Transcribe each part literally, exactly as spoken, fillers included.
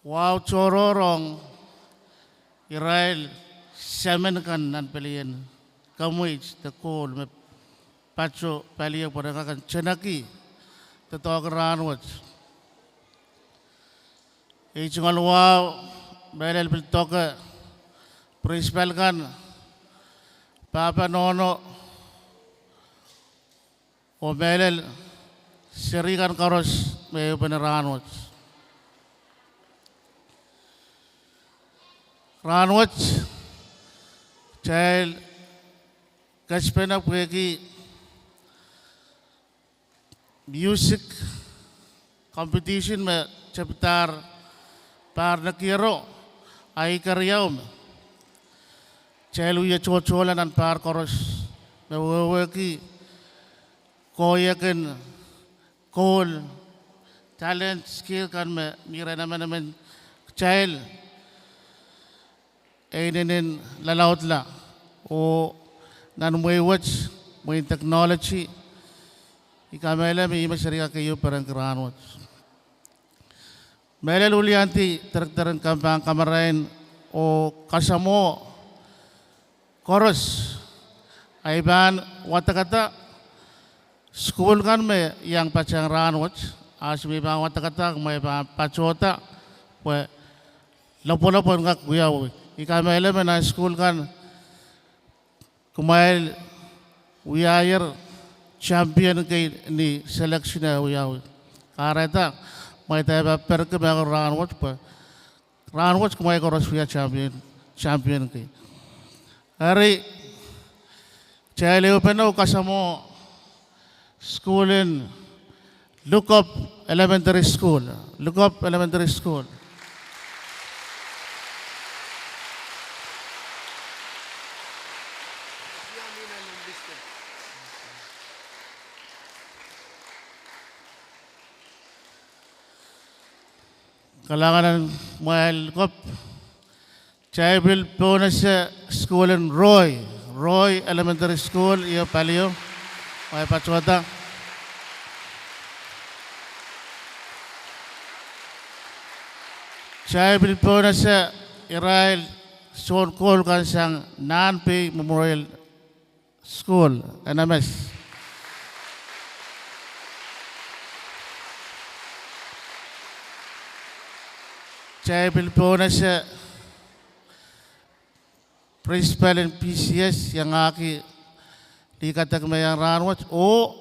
Wahu tohrohr ong irail semen kan nan pelien kamweit de koul me patoh palio pwe re kak en teneki doadoahk en rahnwet. Ei tungoal wahu, mehlel pil doke, prinsipal kan, pahpa nohno, oh mehlel seri kan koaros me ehupene rahnwet. Rahnwet, kitail kesempwal pwehki music competition me tepidahr pahr nekiero, a ih keriau me kitail wie tohtohla nan pahr koaros me wehwehki koahiek en koul, talent, skill kan me mi rehn emenemen kitail e inenen lalaudla. Oh nan mwehi wet, mwehin technology, I kamehlele me ihme seri kak keieu perenki rahnwet. Mehlel wiliandi director en kampahn kamarain oh kasamwo koaros, ahi pahn wadekada sukuhl kan me iang patehng rahnwet, ahpw me I pahn wadekada kumwail pahn patohda pwe lopwolopw en kak wiawi. I kamehlele me nan sukuhl kan kumwail wiahier champion kei ni selection e wiawi. Kahrehda kumwail dehr pahn perki mehkot rahnwet pwe rahnwet kumwail koaros wia champion, champion kei. Eri, kitail ehupene kasamwo sukuhl en Lukop Elementary School. Lukop Elementary School. Kalahngan en mwail Lukop. Kitail pil pohnese sukuhl en Roy, Roy Elementary School, ih palio, mwail patohda. Kitail pil pohnese irail soun koul kan sang Nahnpei Memorial School, N M S. Kitail pil pohnese principal en P C S, iangahki lih kadek me iang rahnwet, oh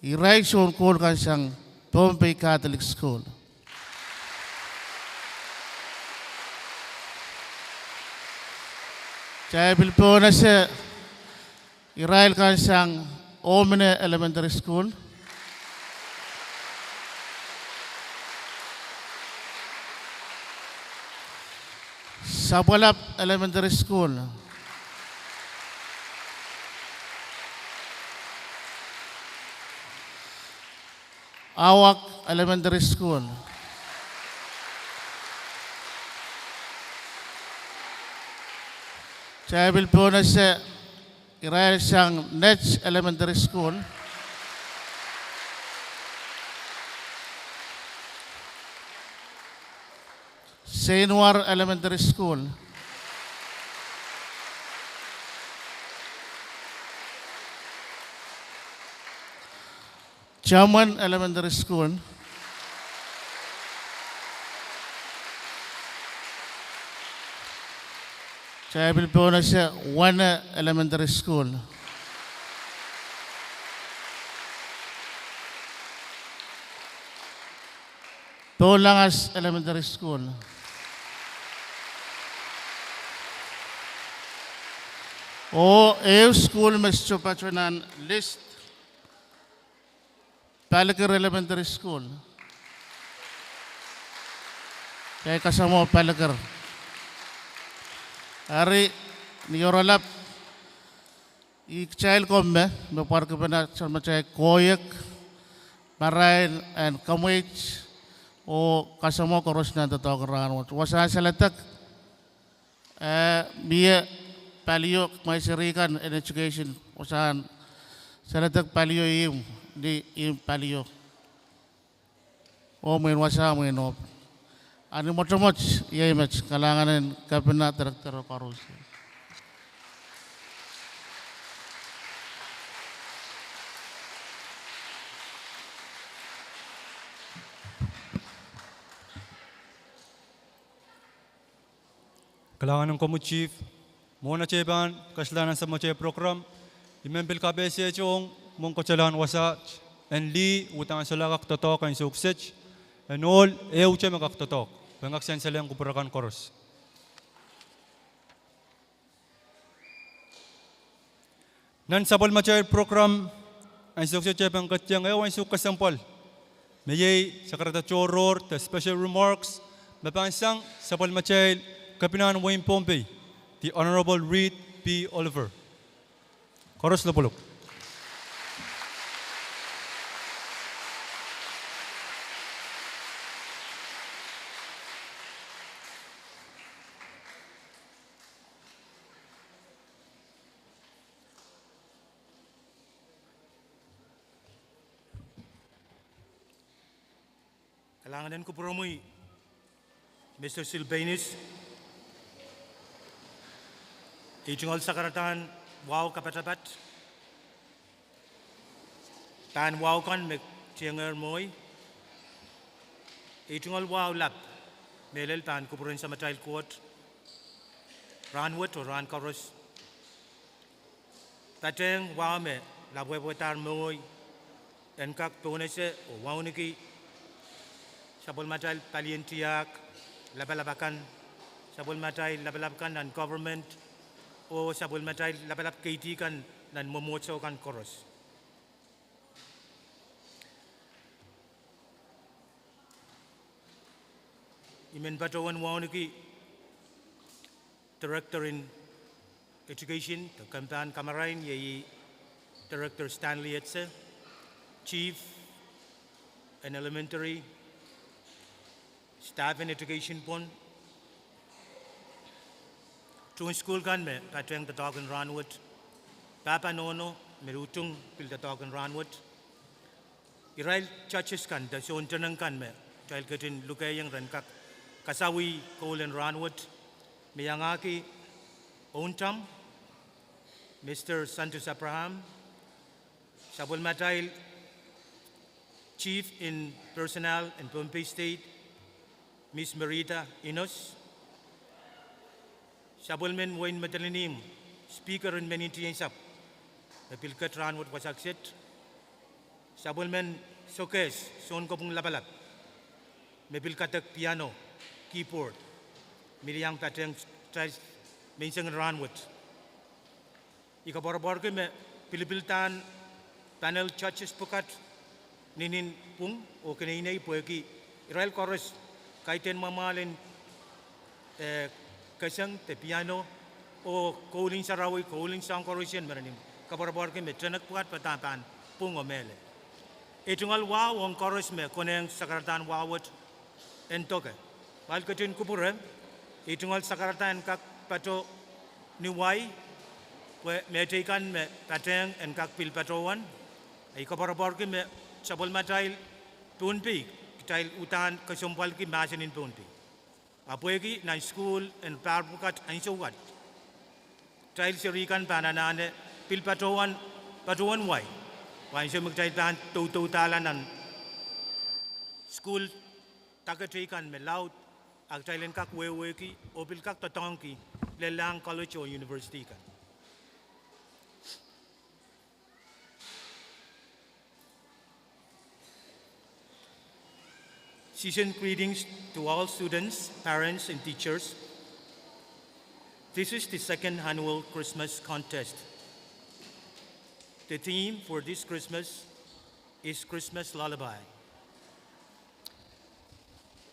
irail soun koul kan sang Pohnpei Catholic School. Kitail pil pohnese irail kan sang Omine Elementary School, Sapwalap Elementary School, Awak Elementary School. Kitail pil pohnese irail sang Nett Elementary School, Seinuar Elementary School, Tamwen Elementary School, kitail pil pohnese Wene Elementary School, Pohnlanges Elementary School, oh ehu sukuhl me sohte patoh nan list, Palikir Elementary School. Kitail kasamwo Palikir. Eri, ni oaralap, ih kitail komwi me pwarkipene samatail koahiek, marain en kamweit, oh kasamwo koaros nan doadoahk en rahnwet. Wasahn saledek, eh, mie palio, mwail seri kan en education, wasahn saledek palio ihmw, ni ihmw palio, oh mwein wasa, mwein ohp. Ahn mwotomwot iei met, kalahngan en kepina, director koaros. Kalahngan en komwi Chief. Mwohn atail pahn kasla nan sapwellimatail program, I men pil kapehsehiong mwomwen koasoalahn wasaht en lih, uhdahn solahr kak doadoahk ansou kiset, en ohl ehute me kak doadoahk, pwe en kak sansalehng kupwure kan koaros. Nan sapwellimatail program ansou kiset I pahn ketiong ehu ansou kesempwal, me iei sakarada tohrohr de special remarks, me pahn sang sapwellimatail kepinahn wehin Pohnpei, the Honorable Reed P. Oliver. Koaros lopwolopw. Kalahngan en kupwuromwi, Mister Silbanus. Ei tungoal sakaradahn wahu kapatapat pahn wahu kan me tiengehr mwohi. Ei tungoal wahu lap mehlel pahn kupwuren Samatail Koht rahnwet oh rahn koaros. Patehng wahu me lapwehpwehdahr mwohi en kak pohnese oh wauneki sapwellimatail palien tiahk lapalap akan, sapwellimatail lapalap akan nan government, oh sapwellimatail lapalap keidi kan nan mwomwohdiso kan koaros. I men patohwan wauneki Director in Education de kempahn kamarain, iei Director Stanley Etse, Chief en Elementary, staff en education pwon, tohn sukuhl kan me patehng doadoahk en rahnwet, pahpa nohno me utung pil doadoahk en rahnwet, irail judges kan de sounteneng kan me kitail ketin lukehiong ren kak kasawih koul en rahnwet, me iangahki ountamw, Mister Santos Abraham, sapwellimatail Chief in Personnel en Pohnpei State, Miss Merita Inos, sapwellimen wehin Madolenihmw, Speaker en Meninsapw, me pil ket rahnwet wasa kiset, sapwellimen Sokehs, sounkopwung lapalap, me pil kadek piano, keyboard, me iang patehng kitail menseng en rahnwet. I koapworopworki me pilipildahn panel judges pwukat nin pwung oh keneinei pwehki irail koaros kaidehn mwamwahl en, eh, keseng de piano oh koul en sarawi, koul en soahng koarosie merenih. Koapworopworki me tenek pwukat padahk pahn pwung oh mehlel. Ei tungoal wahu ong koaros me konehng sakaradahn wahu wet en doke. Pwe ketin kupwure, ei tungoal sakarada en kak pato ni wai, pwe mehteikan me patehng en kak pil patohwan. I koapworopworki me sapwellimatail Pohnpei, kitail uhdahn kesempwalki mahsen en Pohnpei. A pwehki nan sukuhl en pahr pwukat ansou wet, kitail seri kan pahn anahne pil patohwan, patohwan wai, pwe ansou me kitail pahn doudoudahla nan sukuhl dake teikan me laud, a kitail en kak wehwehki oh pil kak doadoahngki lellahng college oh university kan. Season greetings to all students, parents, and teachers. This is the second annual Christmas contest. The theme for this Christmas is Christmas Lullaby.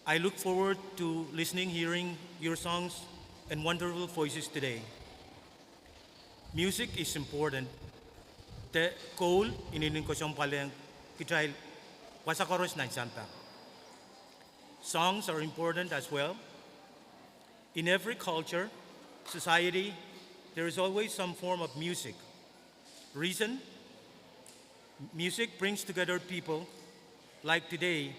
I look forward to listening, hearing your songs and wonderful voices today. Music is important. De koul inenen kesempwalehng kitail wasa koaros nan sampah. Songs are important as well. In every culture, society, there is always some form of music. Reason? Music brings together people. Like today,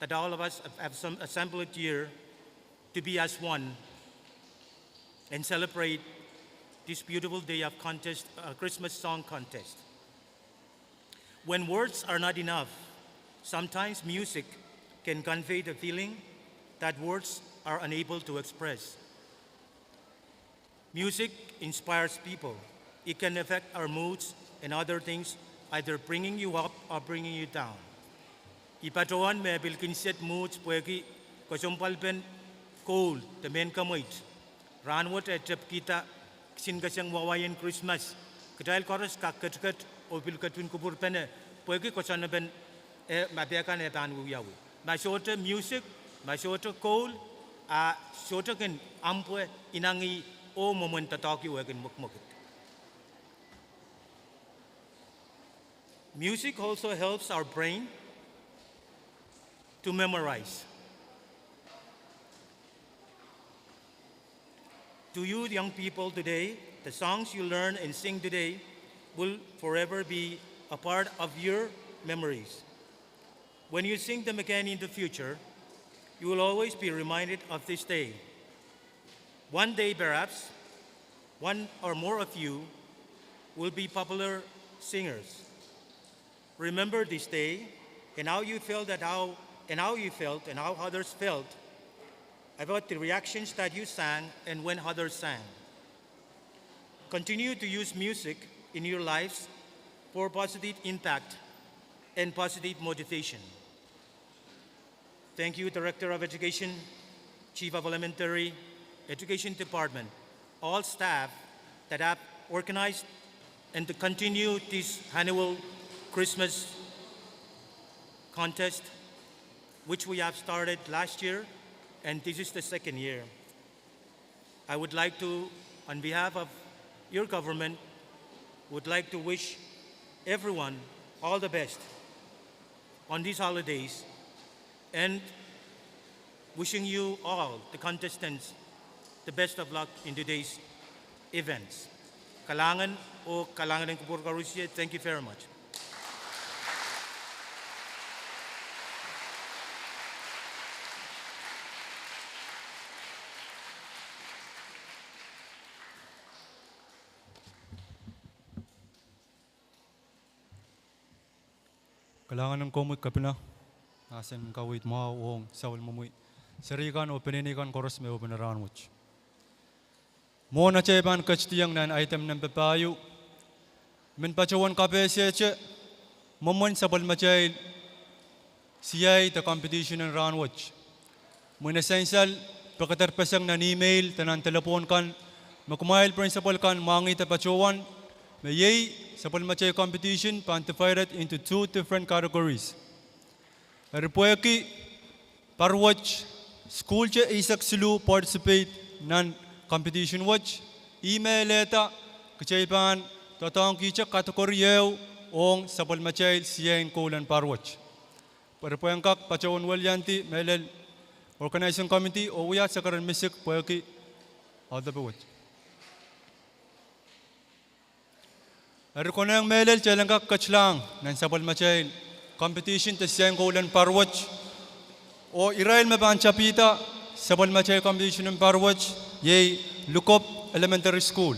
that all of us have, have some assembled here to be as one and celebrate this beautiful day of contest, uh, Christmas song contest. When words are not enough, sometimes music can convey the feeling that words are unable to express. Music inspires people. It can affect our moods and other things, either bringing you up or bringing you down. I patohwan me pil kin set mood pwehki kesempwalpen koul de mehn kemweit. Rahnwet e tepkihda kisinkaseng wauwaien Krismas. Kitail koaros kak ketiket oh pil ketin kupwurpene pwehki koasoanepen, eh, ma pehkan e pahn wiawi. Ma sohte music, ma sohte koul, a sohte kin ampwe inangih oh mwomwen doadoahk ieu e kin mwekimwekid. Music also helps our brain to memorize. To you young people today, the songs you learn and sing today will forever be a part of your memories. When you sing them again in the future, you will always be reminded of this day. One day, perhaps, one or more of you will be popular singers. Remember this day and how you felt that how, and how you felt and how others felt about the reactions that you sang and when others sang. Continue to use music in your lives for positive impact and positive motivation. Thank you, Director of Education, Chief of Elementary Education Department, all staff that have organized and to continue this annual Christmas contest, which we have started last year, and this is the second year. I would like to, on behalf of your government, would like to wish everyone all the best on these holidays and wishing you all, the contestants, the best of luck in today's events. Kalahngan oh kalahngan en kupwur koarusie, thank you very much. Kalahngan en komwi Kepina, mahsen kaweid mwahu ong sapwellimomwi serihkan oh peneinei kan koaros me ehupene rahnwet. Mwohn atail pahn ketdiong nan item nempe pahieu, I men patohwan kapehsehte mwomwen sapwellimatail siai de competition en rahnwet. Mwein e sansal pekederpeseng nan email de nan delepwohn kan me kumwail principal kan mwahngih de patohwan, me iei sapwellimatail competition pahn divided into two different categories. Eri pwehki pahr wet sukuhl te eisek siluh participate nan competition wet, I mehlelda kitail pahn doadoahngkihte category ehu ong sapwellimatail siain koul en pahr wet. Eri pwehn kak patohwan weliandi mehlel organizing committee oh wia sekeren misik pwehki audepe wet. Eri konehng mehlel kitail en kak ketlahng nan sapwellimatail competition de siain koul en pahr wet, oh irail me pahn tapihda sapwellimatail competition en pahr wet iei Lukop Elementary School.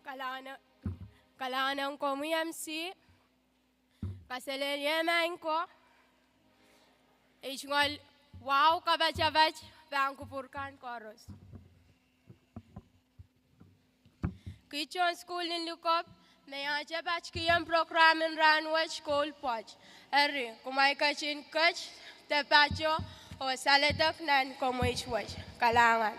Kalahngan, kalahngan ong komwi M C. Kaselehlie maing ko. I tungoal wahu kapatapat pahn kupwur kan koaros. Kiht tohn sukuhl en likopw me iei te patikihong prokram en rahn wet koul pwoat. Eri, kumwail ketin ket de pahtou oh saledek nan komweit wet. Kalahngan.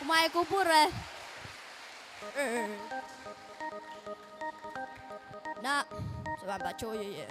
Mwahu kupwure. Na, se pahn patohieng ie.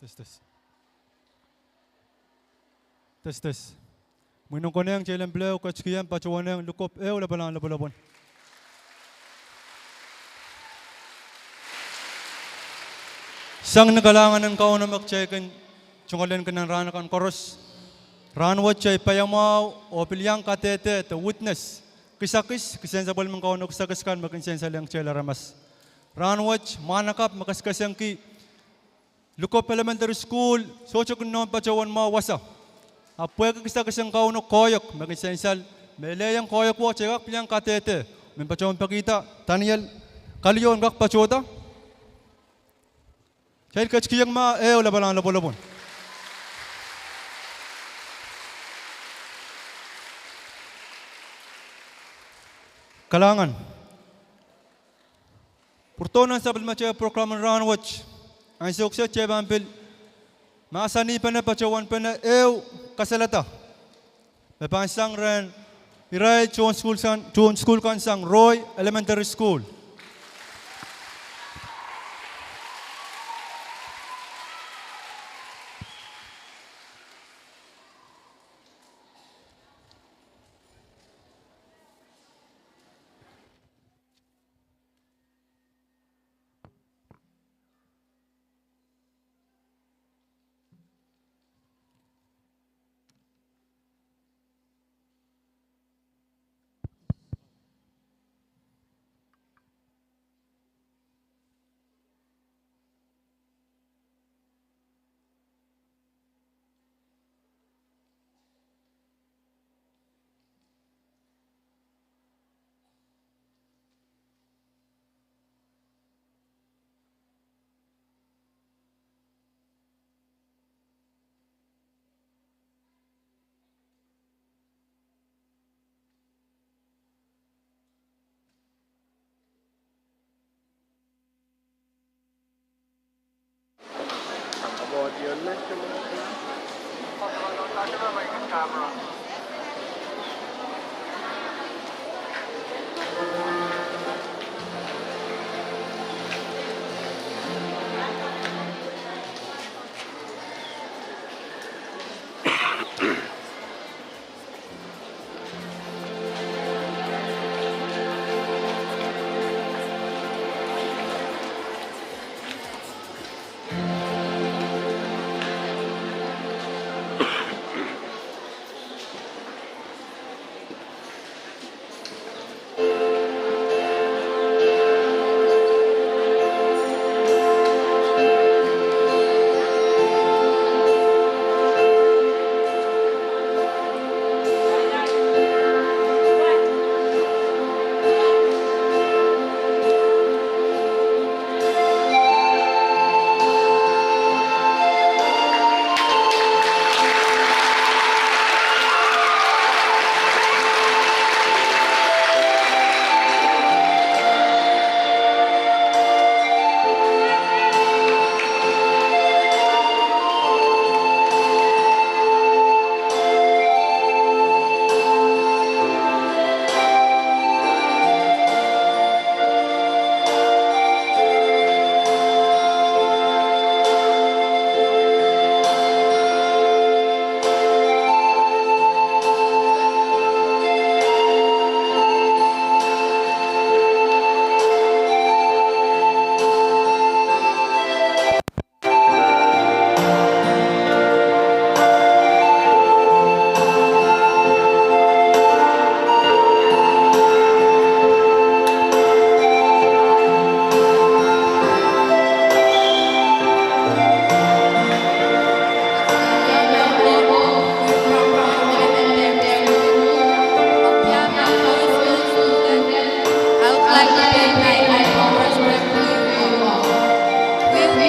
Tes, tes. Tes, tes. Mwein ong konehng kitail en pil ehu ketikihong patohwanehng lukop ehu lapalahn lopwulopwun. Sang ni kalahngan en Kauno me kitail kin tungoalenki nan rahn akan koaros, rahn wet kitail paiamwahu oh pil iang kadehde de witness kisakis, kisehn sapwellimen Kauno kisakis kan me kin sehn saleng kitail aramas. Rahn wet mwahnakapw me kesakesengki Lukop Elementary School sohte kin nohn patohwan mwahu wasa. Ahpw pwehki kisakis en Kauno koahiek me kin sehn sal, me lelohng koahiek wo kitail kak pil iang kadehde, me patohwan pekihda Daniel Kalion kak patohda. Kitail ketikihong mwahu ehu lapalahn lopwulopwun. Kalahngan. Pwurodo nan sapwellimatail program en rahn wet, ansou kiset kitail pahn pil mahsanihpene patohwanpene ehu kasalehda me pahn sang rehn irail tohn sukuhl kan, tohn sukuhl kan sang Roy Elementary School.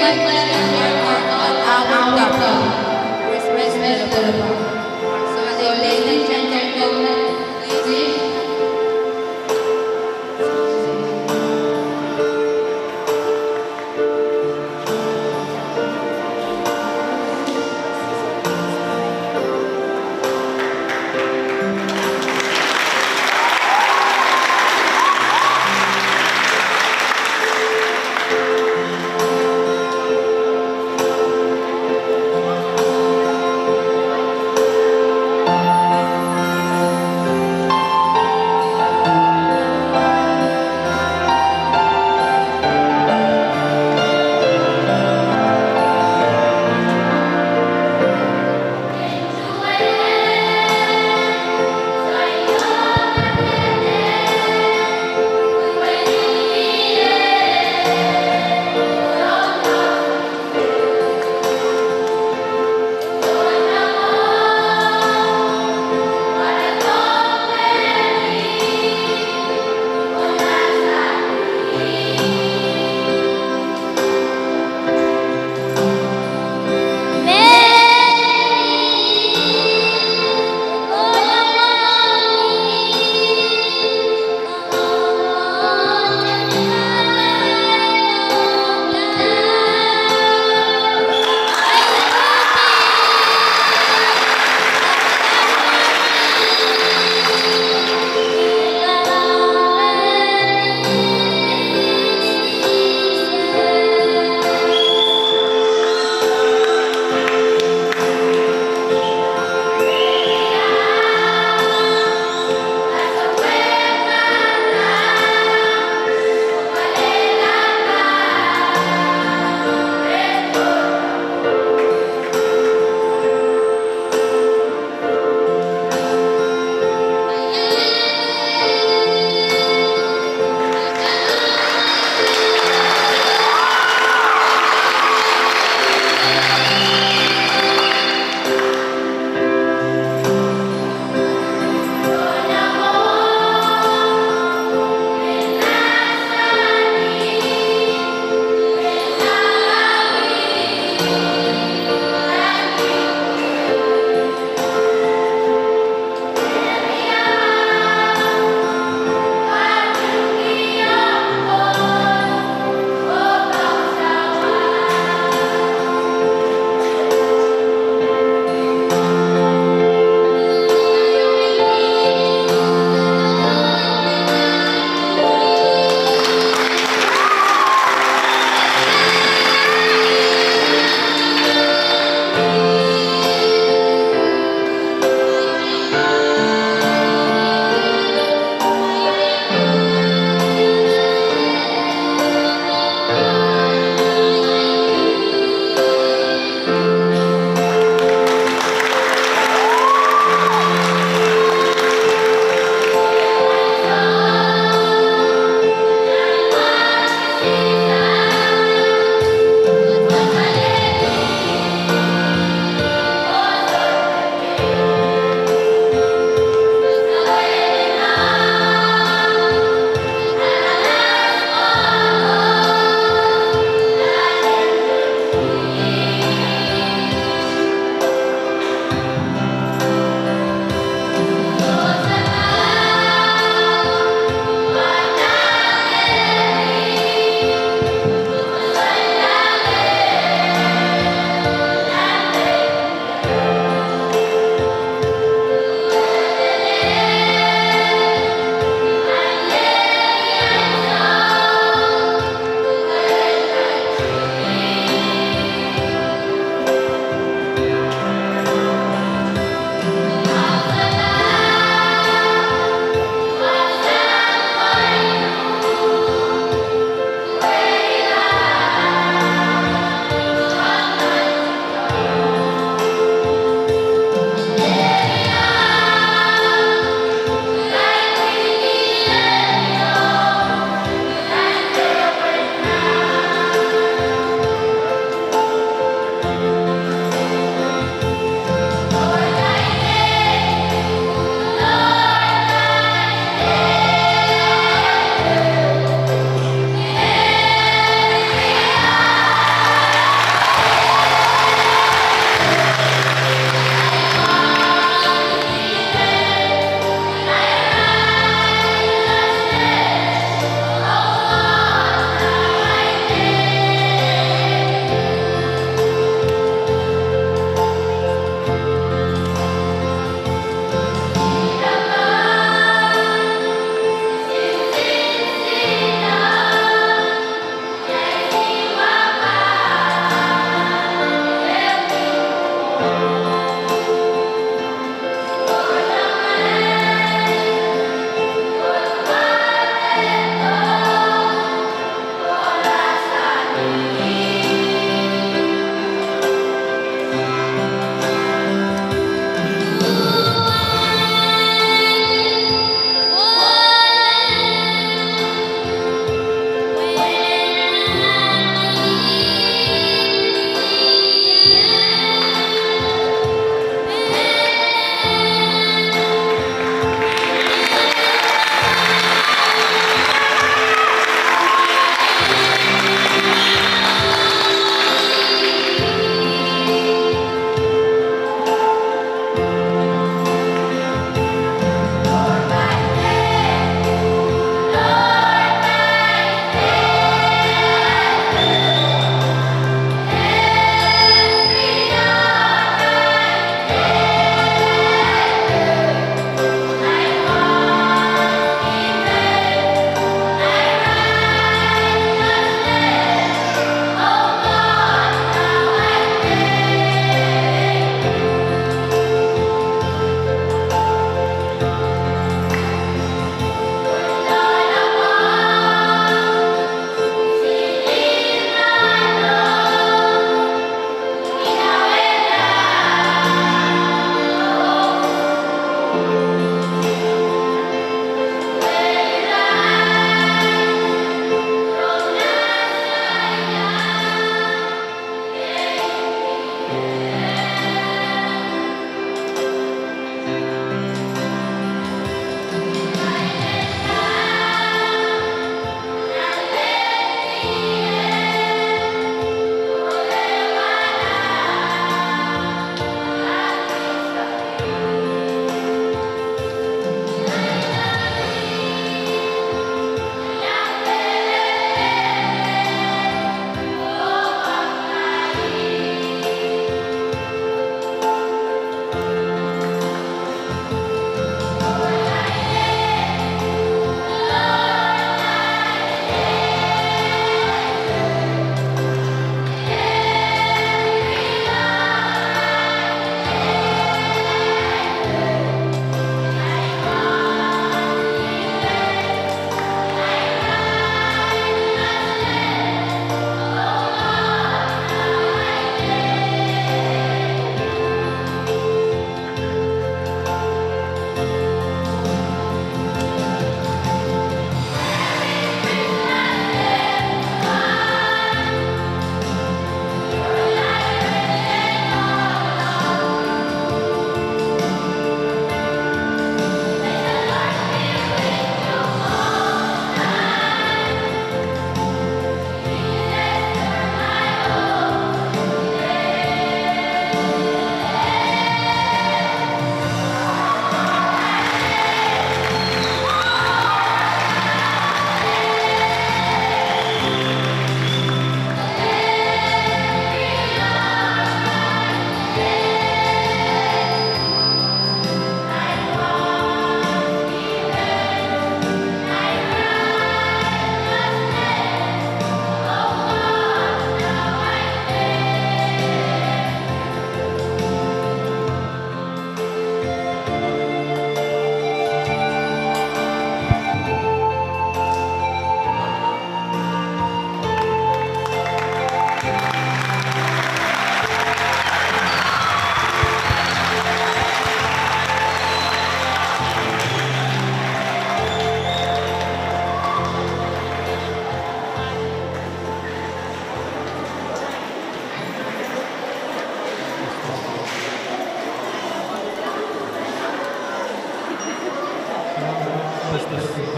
So, ladies and gentlemen, please.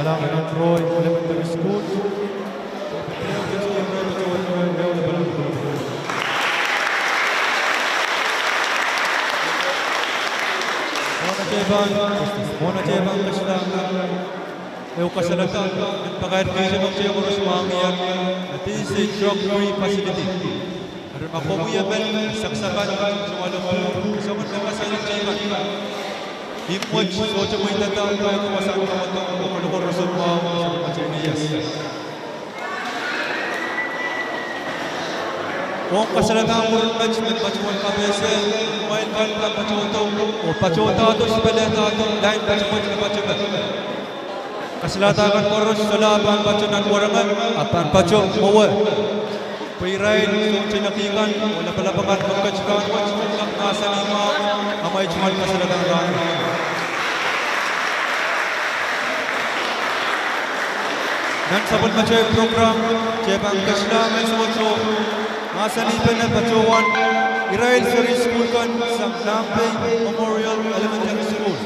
Ellen Troy Elementary School. Mwohn atail pahn, mwohn atail pahn kesiluhn ehu kasalehda, pakairkihte me kitail koaros mwahngiher, it is a drug-free facility. Eri ma komwi emen, saksakan, soangen me kasalehda, imwet sohte mweidada, pwe wasahn kamwadong, kolokol roson mwahu, soangen me kitail mih. Ong kasalehda mwurin met, me patohwan kapehse, mwail kan patohdo, oh patohdo, sipelehdo, lain patohwan me patohdo. Kasalehda kan koaros, solahr pahn patohdo nan werenge, ahpw pahn patohdo mwowe. Pwe irail sohte naki kan, oh lapalap akan me ket rahnwet, kak mahsanih mwahu, amwail tungoal kasalehda rahnwet. Nan sapwellimatail program, kitail pahn kesiluhn ansou koaros, mahsanihpene patohwan irail seri sukuhl kan sang Lampei Memorial Elementary School.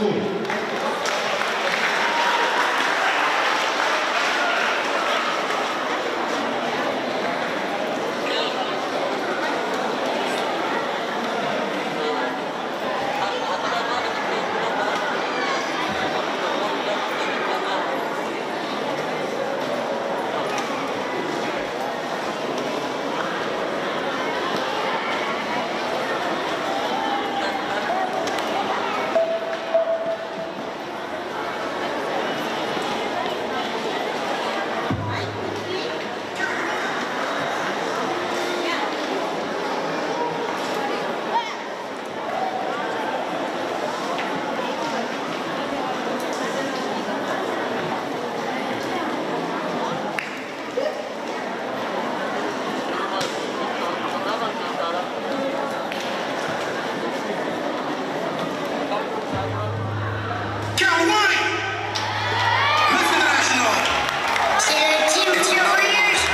C'est le team Tireur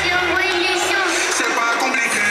qui envoie les sons. C'est pas compliqué.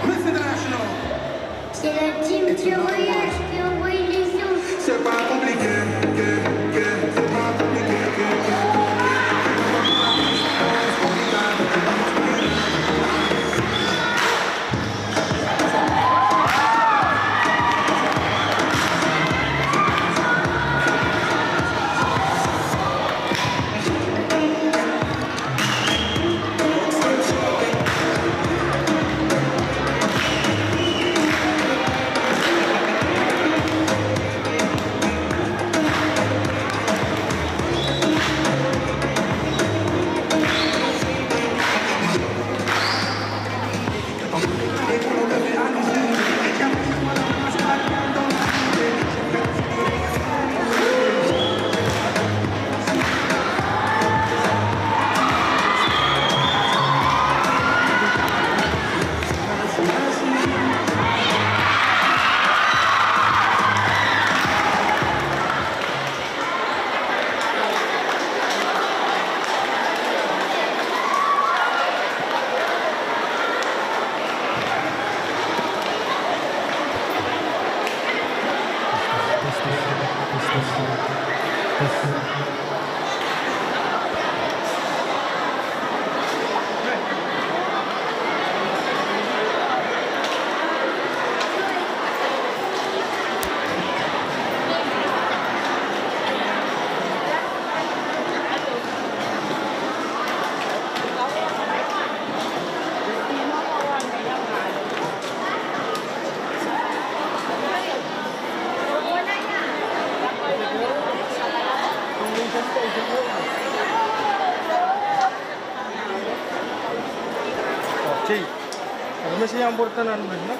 Miss International. C'est la team It's Joya, Joya Lison. C'est pas compliqué, que, que, c'est pas compliqué, que, que, que, c'est pas compliqué. Okay. Eri me se iang pwurda nan men, no?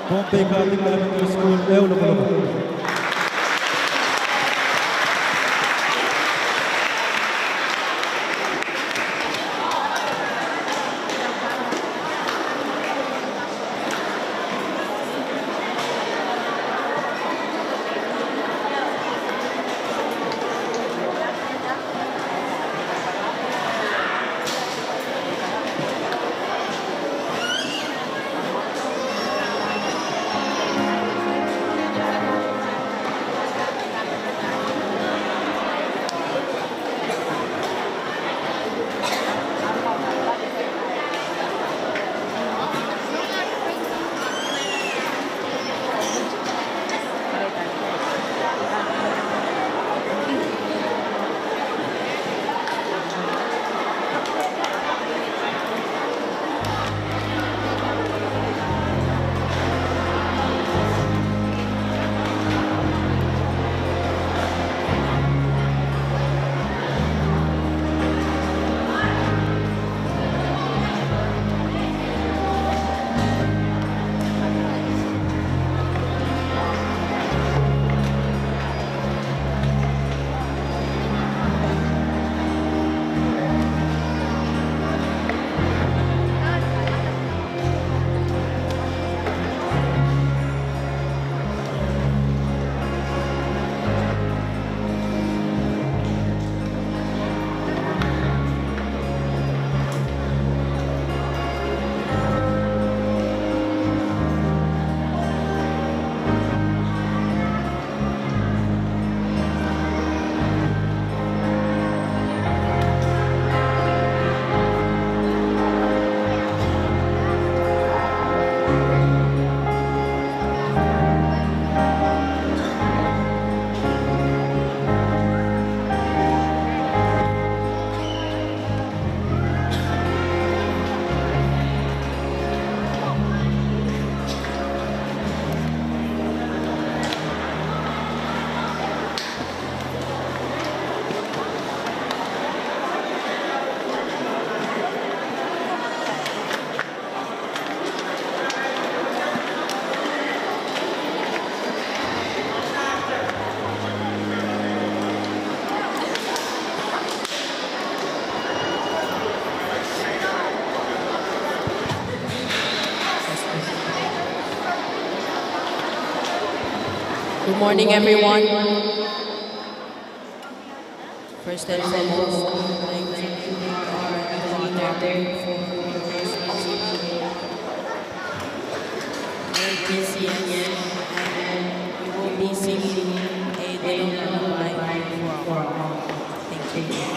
Pohnpei Catholic Elementary School, ehu lopwolopw. Good morning, everyone. First and foremost, I would like to thank our leader for the first and we will be singing a little lullaby for our mom. Thank you.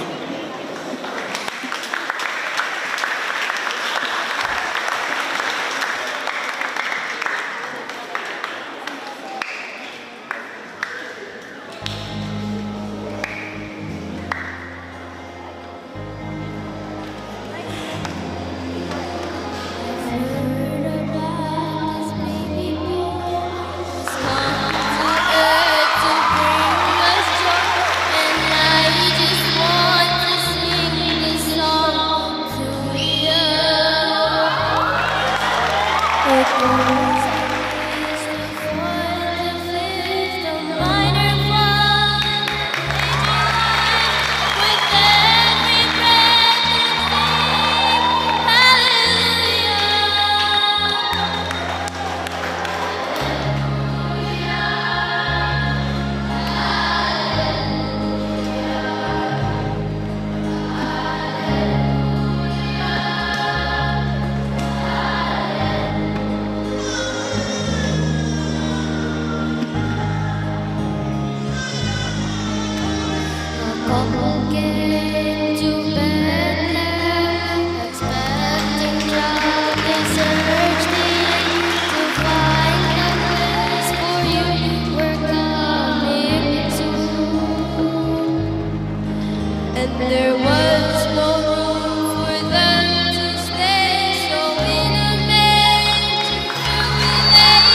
Expecting child, they searched the earth to find a place for you. We're coming soon. And there was no room for them to stay, so in a manger we laid.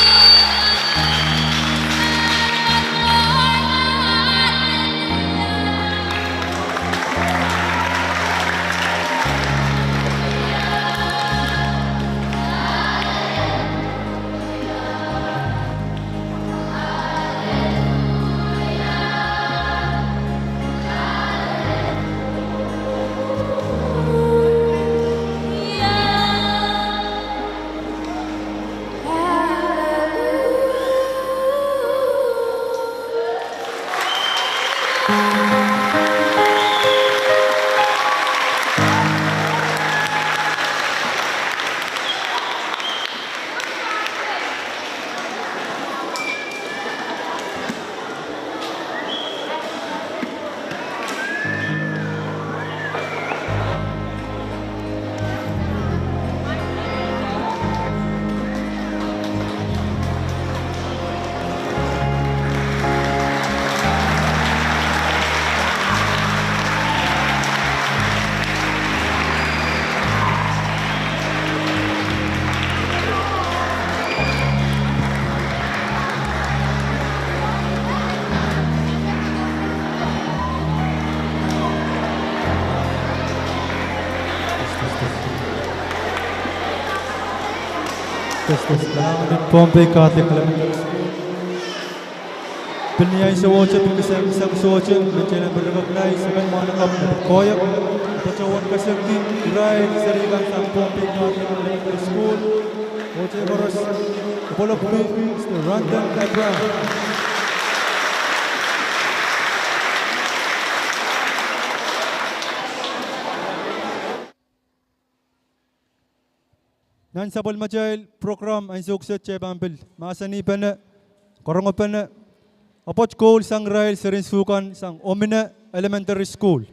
Tes, tes. Kalahngan en Pohnpei Catholic Elementary School. Pil ni ansou ohte, pil kisang, kisang sohte, me kitail en pil recognize emen mwahnakapw me pil koahiek, patohwan kasik irail seri kan sang Pohnpei Catholic Elementary School. Ohte koaros, Polok B, Mister Randon Abraham. Nan sapwellimatail program ansou kiset kitail pahn pil mahsanihpene, karongopene, apwoat koul sang irail seri sukan sang Omine Elementary School.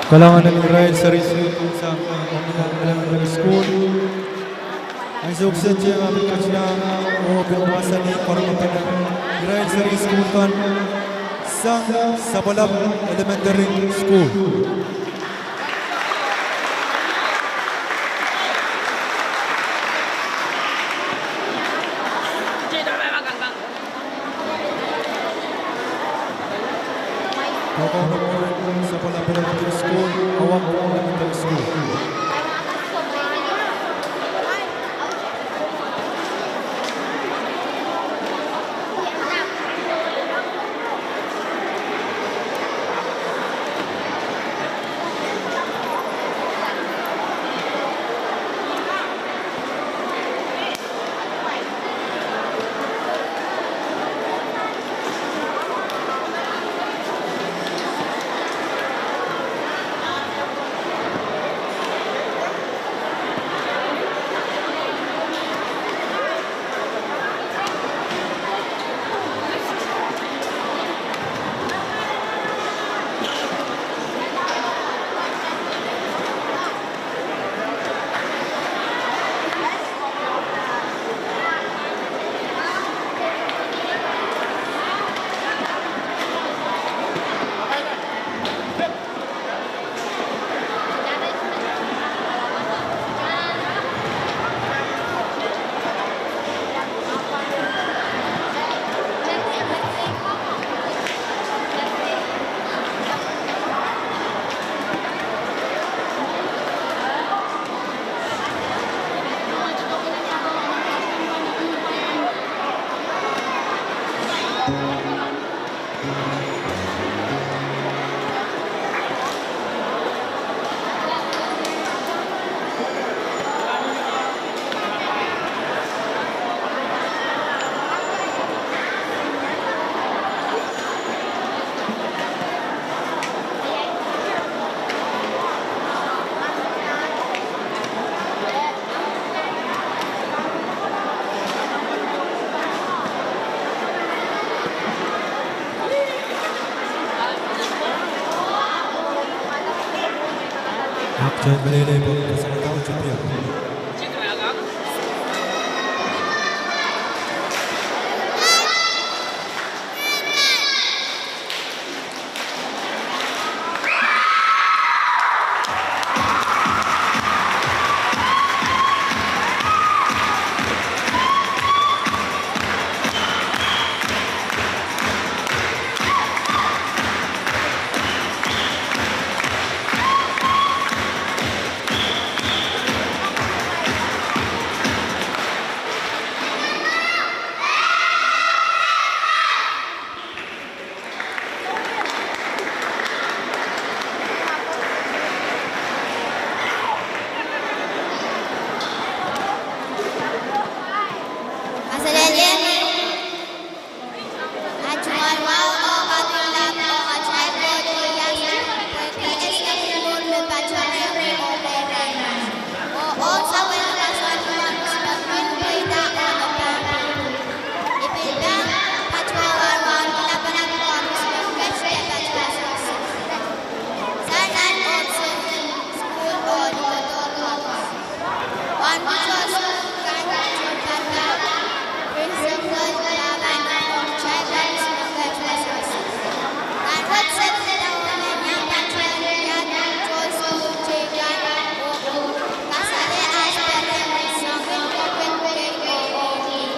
Kalahngan en irail seri sukuhl sang Omniland Elementary School. Ansou kiset me pil ketido oh pil wasa ni korong pil irail seri sukuhl kan sang Sapwalap Elementary School. Sapwalap Elementary School, Awak Elementary School. Ak tohn melele pwe kasalehda oh tepida. Kaselehlie. Aht tungoal wahu oh kaping lap ong atail Koht ieias, pwehki e sehse pil mour me patohwanohng ih oh peikiong ih. Oh ong sapwellime koasoandi me pil pweida oh me pahn pil. I pil pahn patohwan wauneki lapalap koaros me ket de patohwan sehse. Sang nan ohpis en sukuhl oh likodo koaros. Wauneki tohto sukuhl kan, tohnpadahk, principal, pahpa, oh kitail koaros me ket de sehse. Nan wet sehse, kitail en iang patohwan iang tohto sukuhl teikan oh kasale aht peren soangen koaros kei oh ih.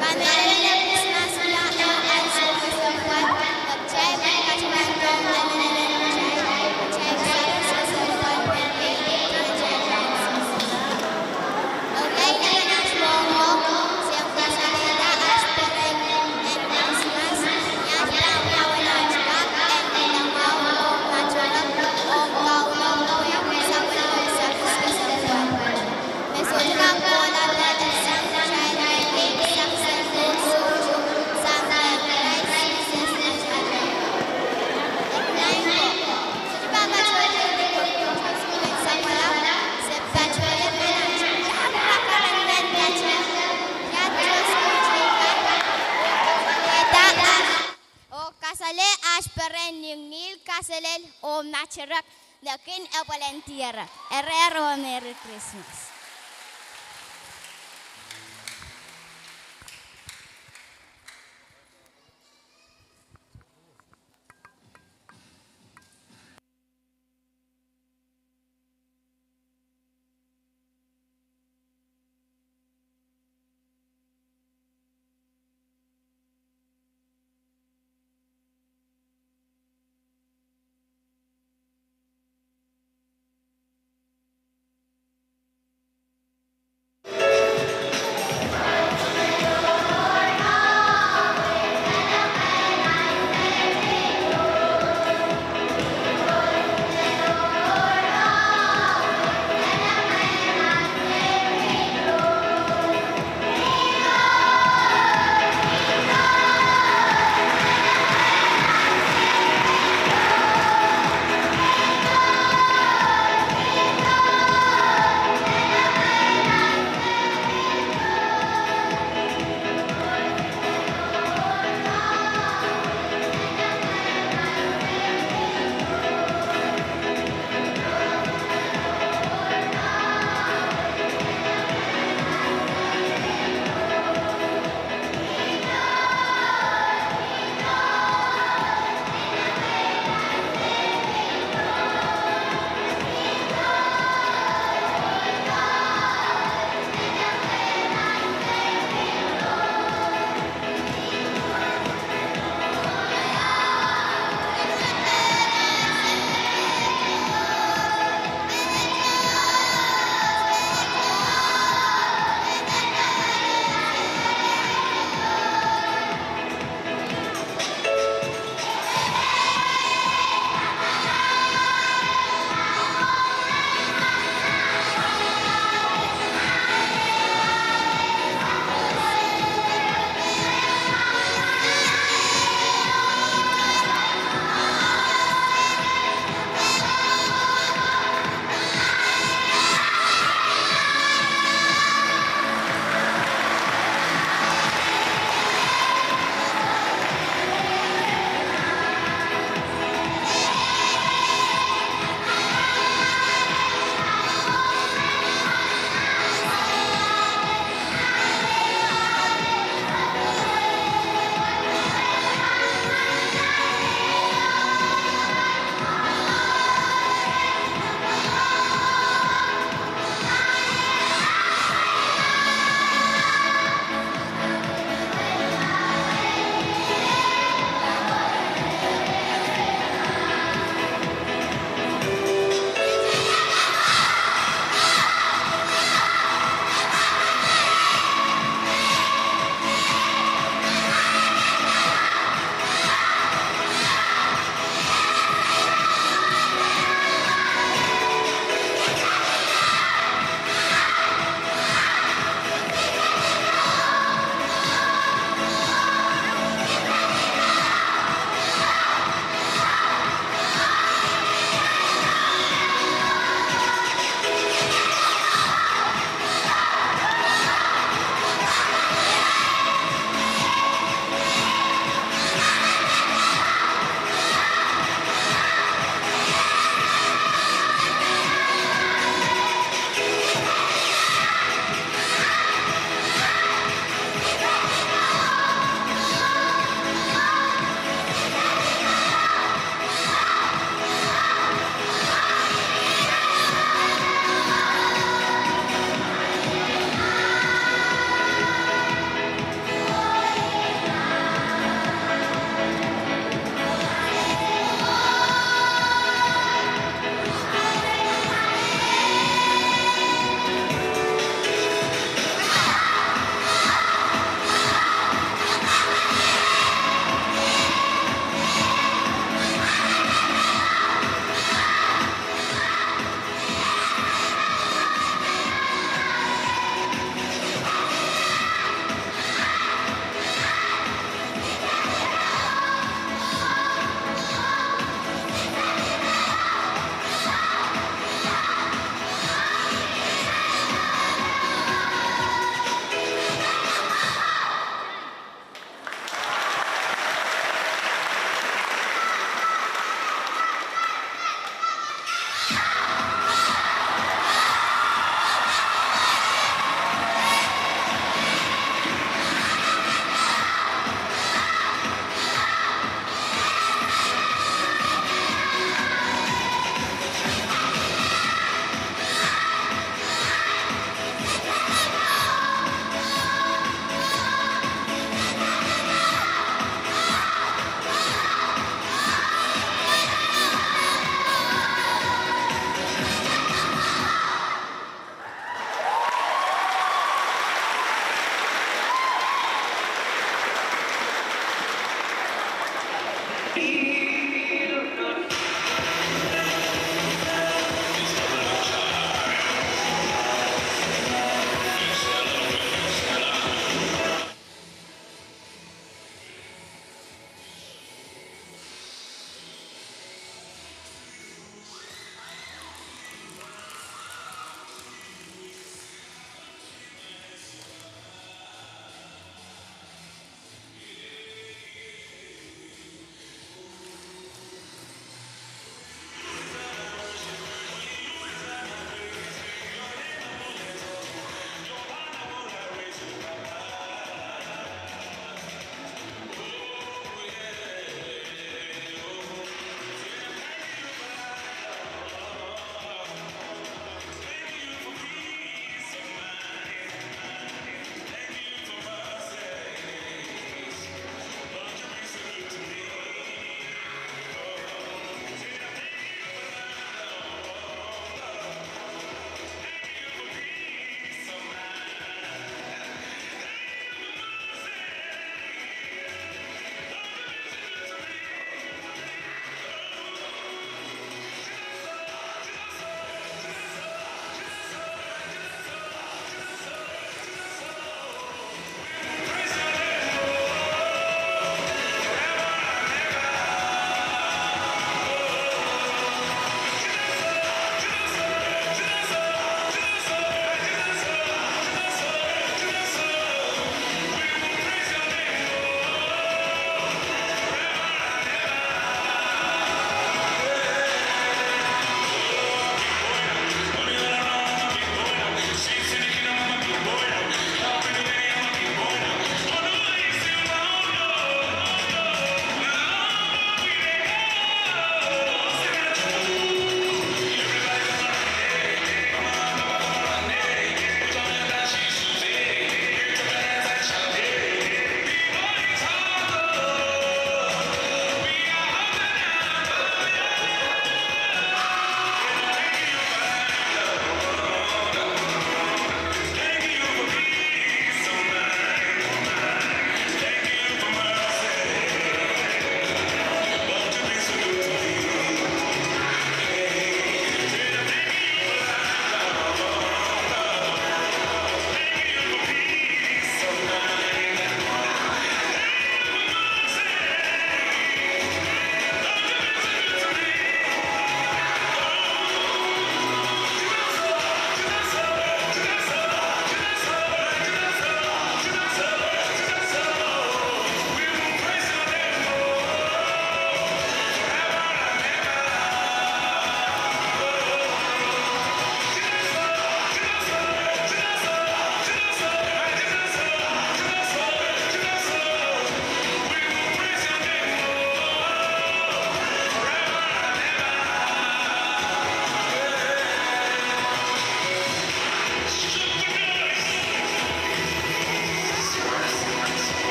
Pahn mehlel Krismas wia oh ansou kesempwal, kitail pahn katamandohng emenemen kitail, kitail pahn sehse pahn pehn kei, kitail pahn sehse. Okei, nan aht mohngiong, se kasalehda aht peren en Krismas, ni aht pahn wia aht kak en wiawi oh materek ong Kauno pwehki sapwellime sawas kesempwal. Me sohte kak kohla pwe e sang kitail me kei kisakis en Koht sohte, sang nan Krais Sises atail Kauno. Ekei ko, sohte pahn patohwanohng ih oh tohto sukuhl en Sapwalap, se patohwanohng ih me nan kakaran nan patohwan iang tohto sukuhl teikan oh kasale aht peren ni ngihl, kaselel oh materek. de kin apwalehdier. Erehr oh Merry Christmas.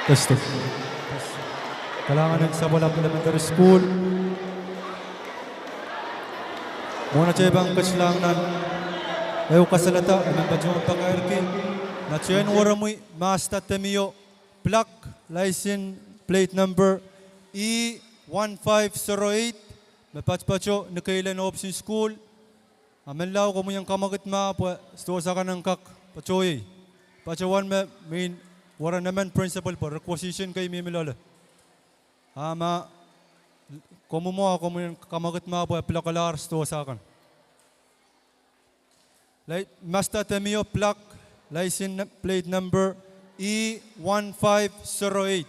Test. Kalahngan en Sapwellime Elementary School. Mwohn atail pahn ketilahng nan ehu kasalehda, I men patohwan pakairki nahn en weremwi Mazda Demio, plak, license plate number E one five zero eight, me patopato ni keilen ohpis en sukuhl, A menlau komwi en kamwekid mah pwe sidohsa kan en kak patohiei. Patohwan me mwein weren emen principal pwe requisition kei mihmi loale. A ma komwi mwo a komwi en kamwekid mah pwe pil lokolahr sidohsa kan. Lei, Mazda Demio, plak, license plate number E one five zero eight.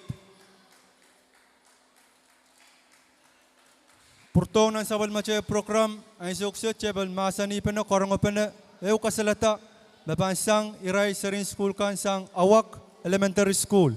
Pwurodo nan sapwellimatail program, ansou kiset kitail mahsanihpene, karongepene, ehu kasalehda me pahn sang irail serihn sukuhl kan sang Awak Elementary School.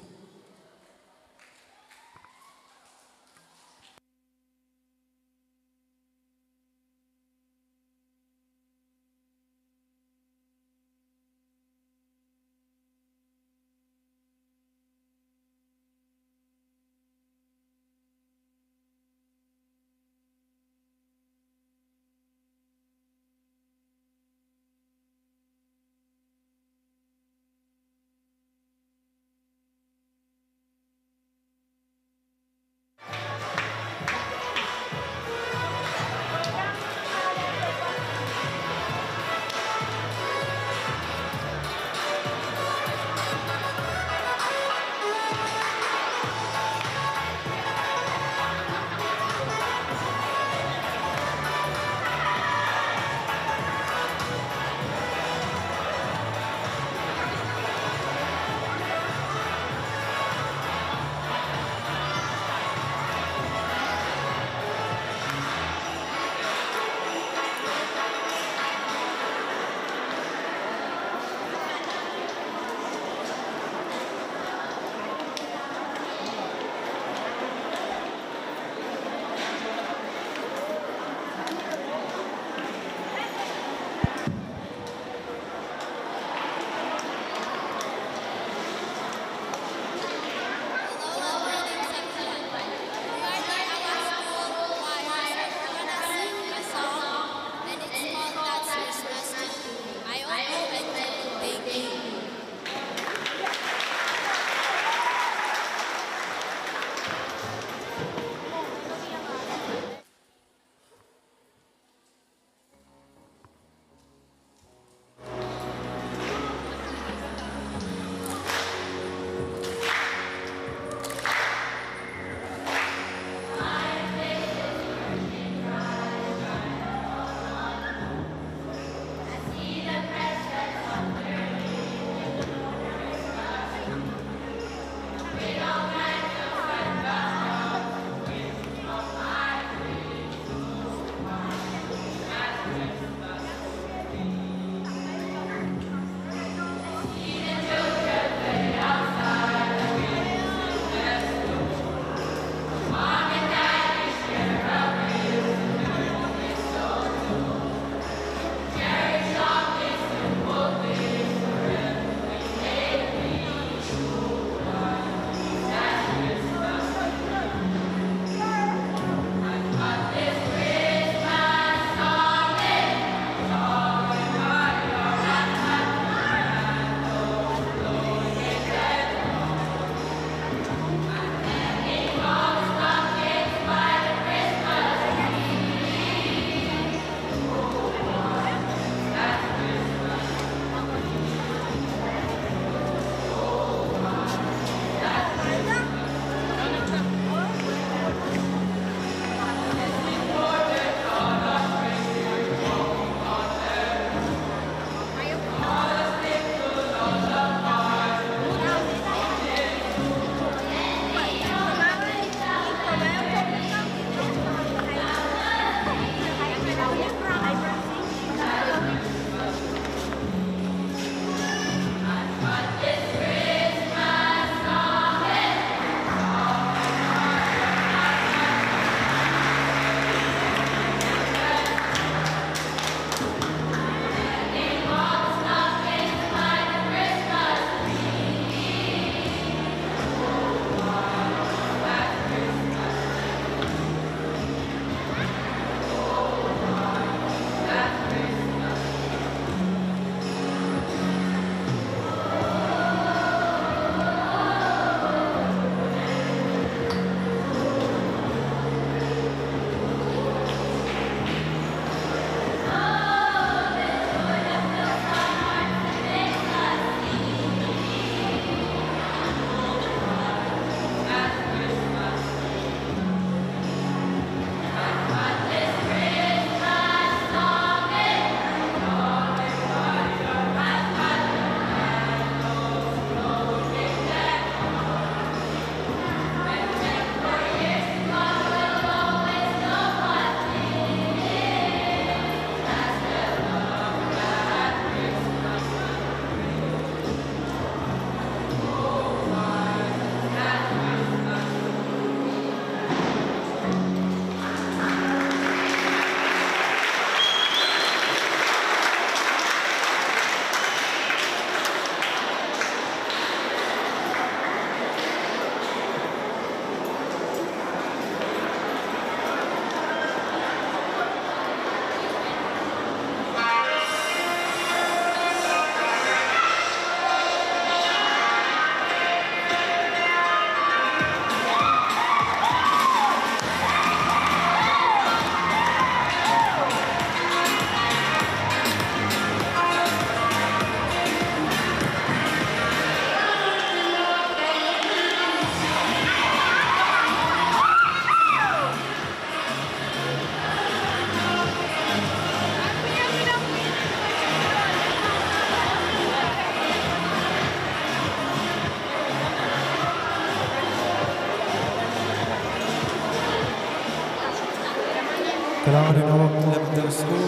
Irail Elementary School.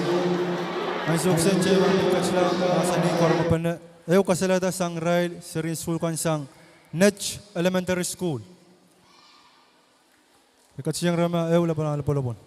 Ansou kiset kitail pahn pil ketilahng mahsanih koaros me pahn ehu kasalehda sang irail serihn sukuhl kan sang Net Elementary School. Ketilahng irail me ehu lapalap lopwolopwon.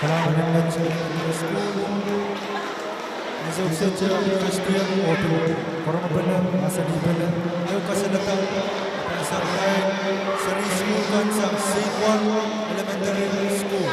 Kalahngan en met, Elementary School. Ni sohte kiset, kalahngan en met, oh pil korongpene, mahsanihpene, ehu kasalehda, pahn sarawi, seri school kan sang Seikuan Elementary School.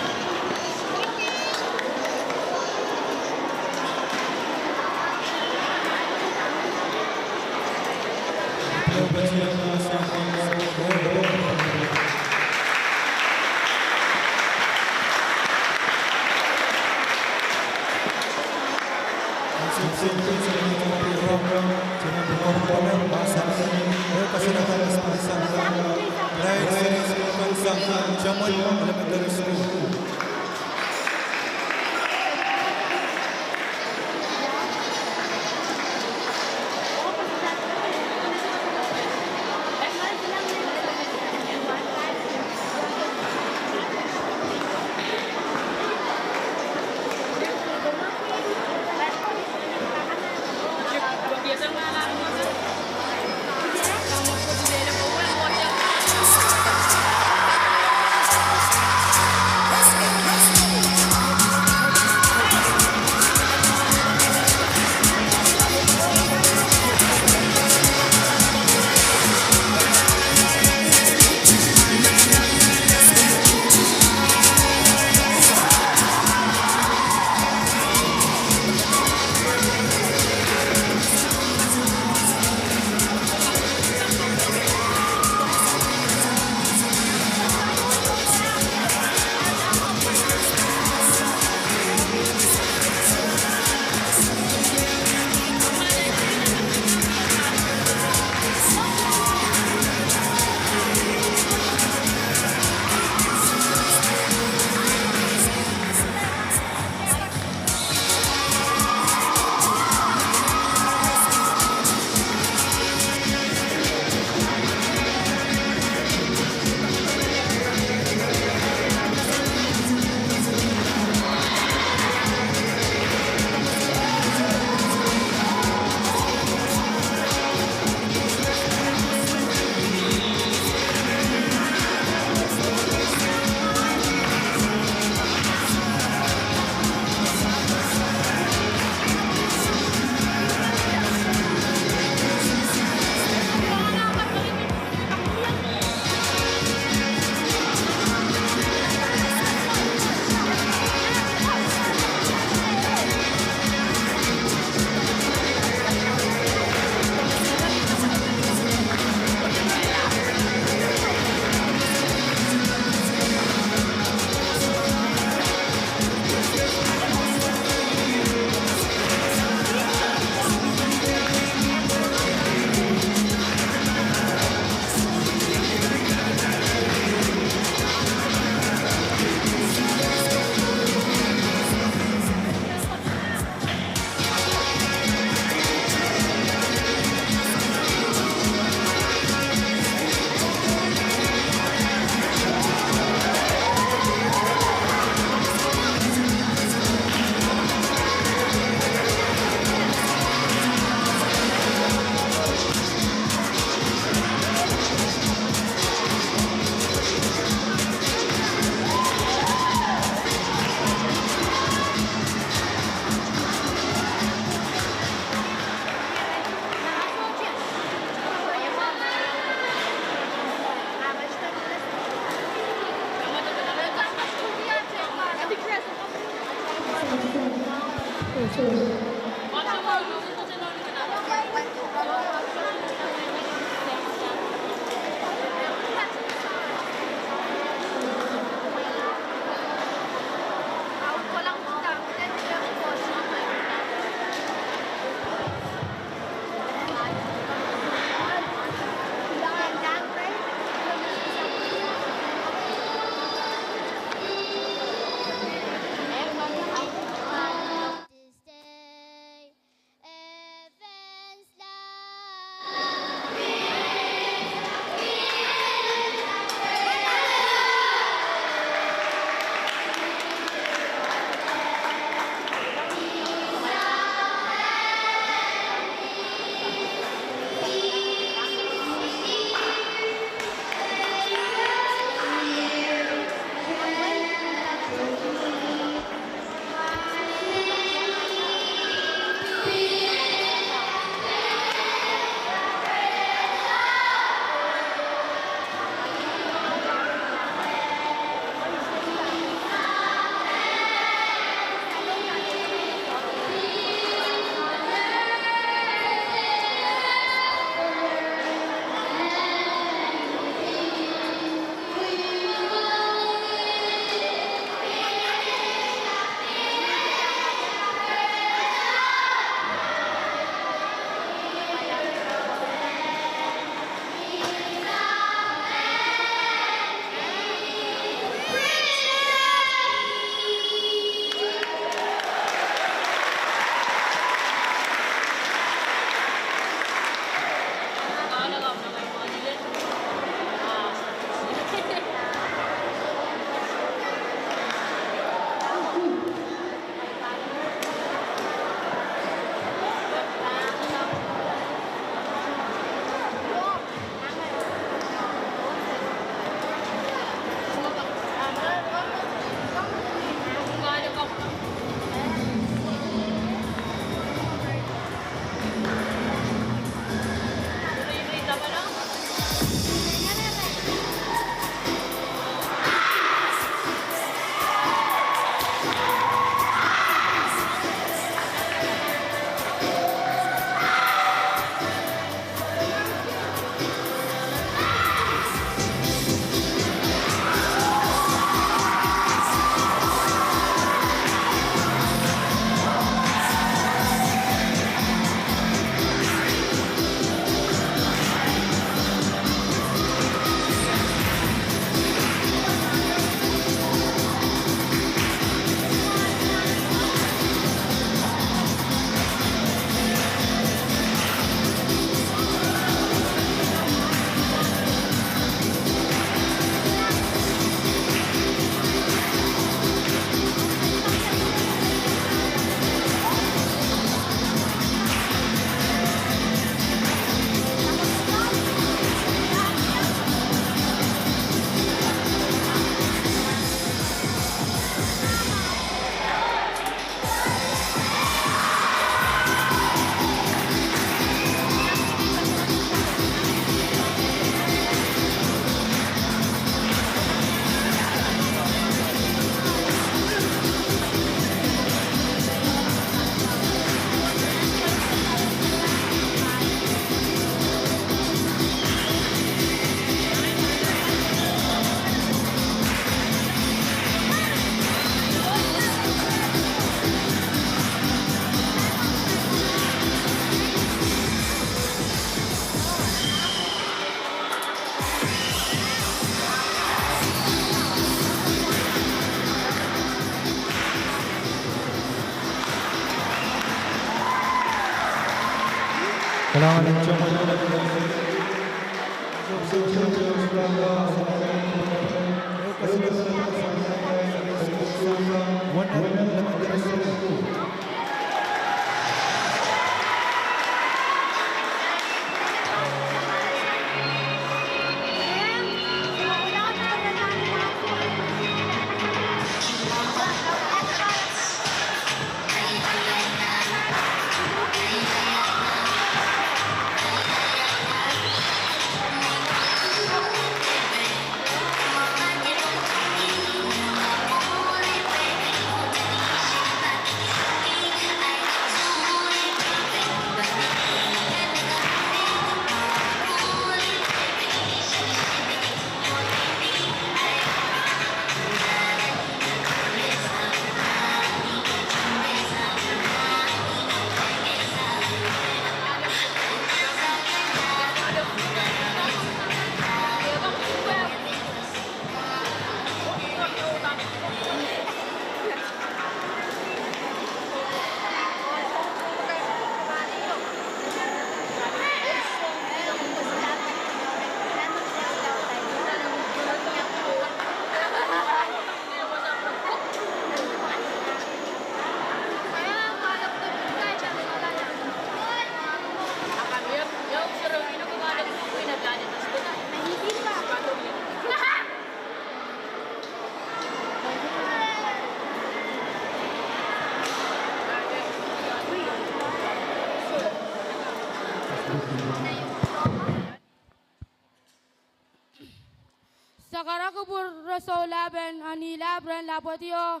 Sakarada kupwur rosoulap en Anihlap ren lapwadi oh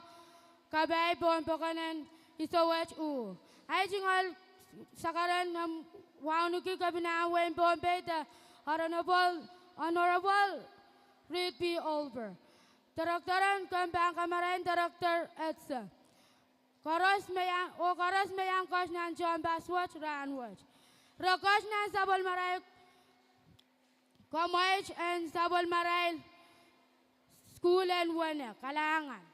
kapai pohn pokon en Isowet uh. Ahi tungoal sakarada en wauneki Kepina en wehin Pohnpei, the Honorable, Honorable Reed P. Olper. Director en kempe pahn kamarain Director Edson. Koaros me iang, oh koaros me iang koht nan tehnpas wet rahnwet. Re koht nan sapwellimarail, komweit en sapwellimarail sukuhl en wene, kalahngan.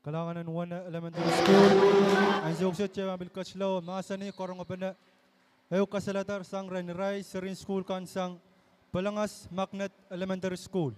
Kalahngan en Wene Elementary School. Ansou kiset kitail pahn pil ketila oh mahsanih karongepene ehu kasalehda sang rehn irail serihn sukuhl kan sang Pelengas Magnet Elementary School.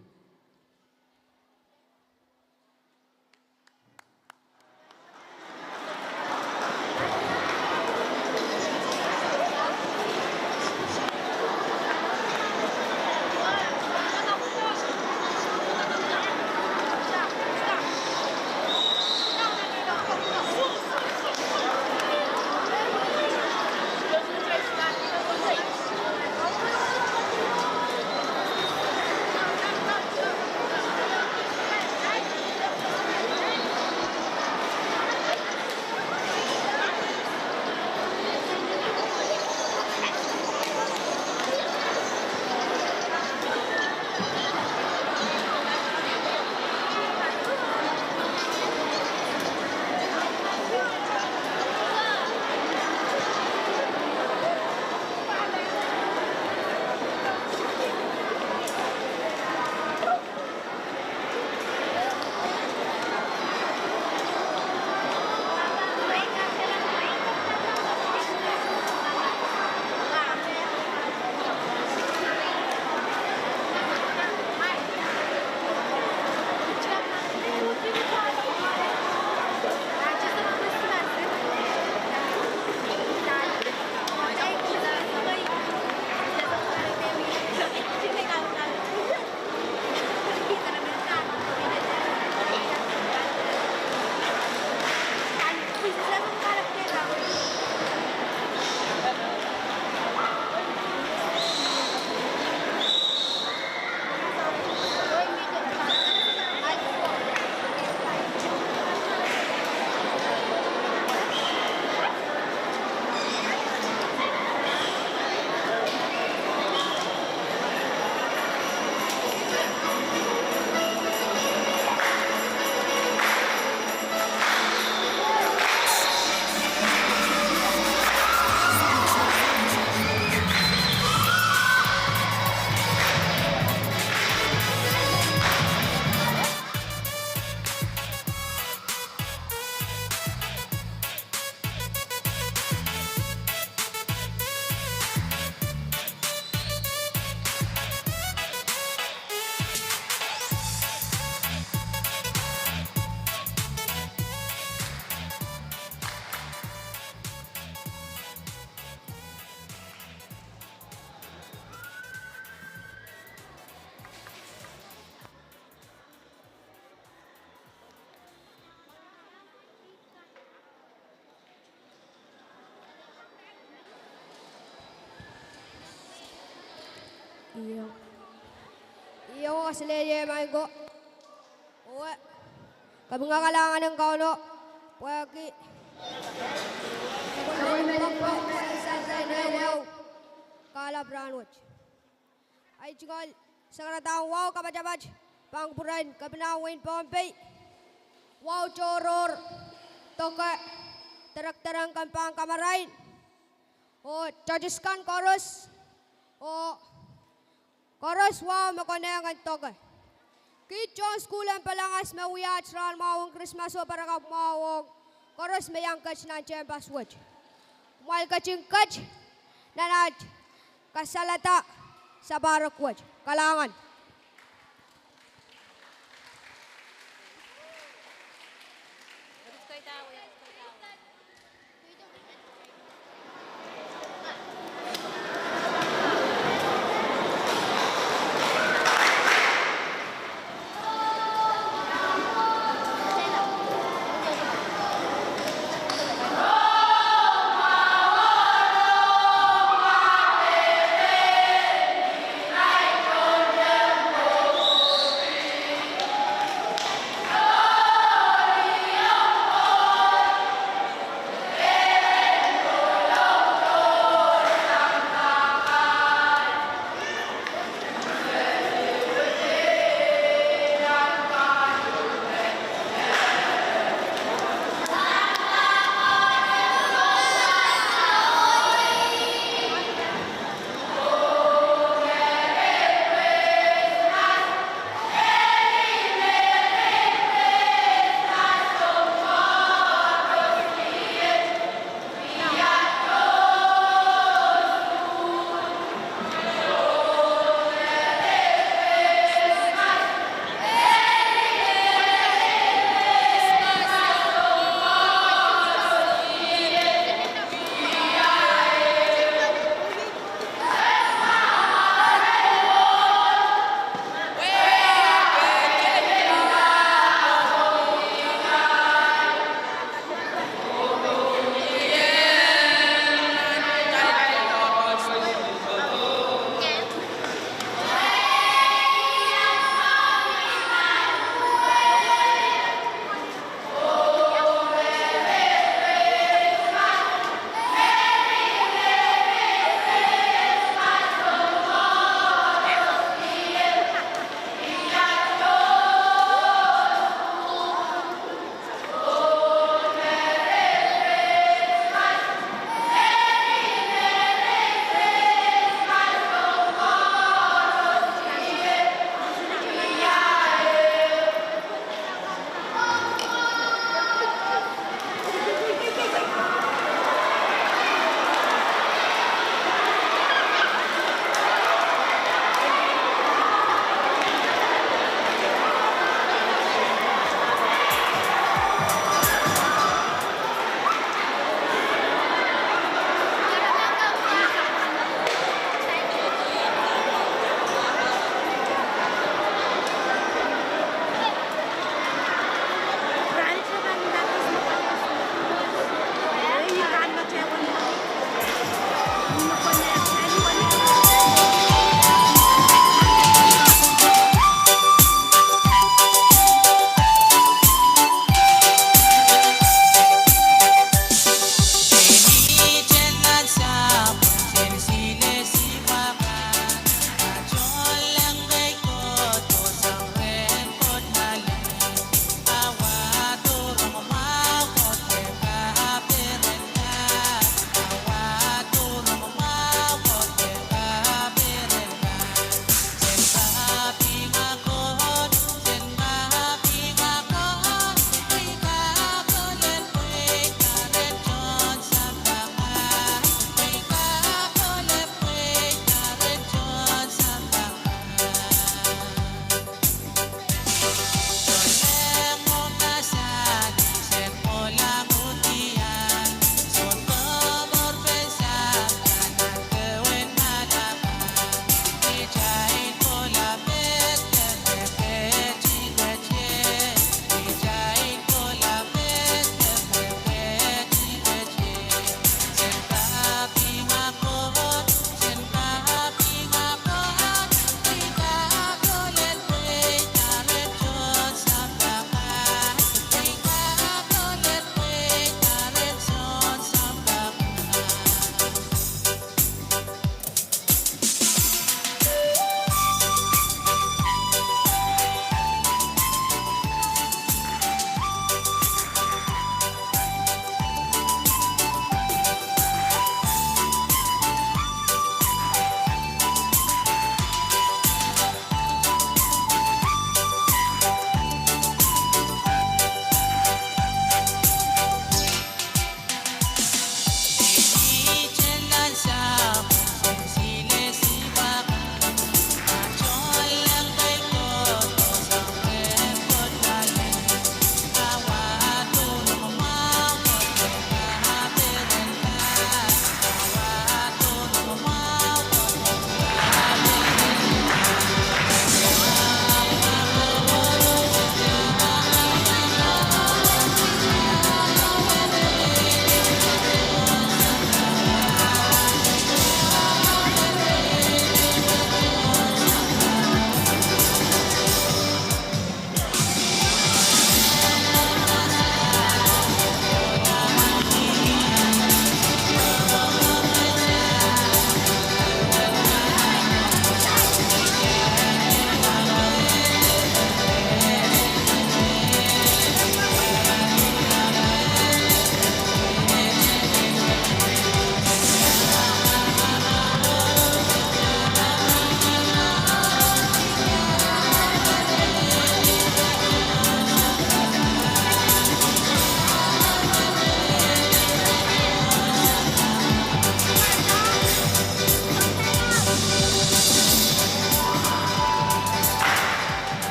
Io. Io, kaselehlie maing ko. Oh, kapinga kalahngan en Kauno pwehki kahlap rahnwet. Ahi tungoal sakaradahn wahu kapatapat pahn kupwuren Kepina wehin Pohnpei. Wahu tohrohr, doke, derekdereng kan pahn kamarain. Oh judges kan koaros, oh koaros wahu me konehng en doke. Kiht tohn sukuhl en Pelengas me wia aht rahn mwahu ong Krismas oh parakapw mwahu ong koaros me iang ket nan tehnpas wet. Kumwail ketin ket nan aht kasalehda sapahrek wet. Kalahngan.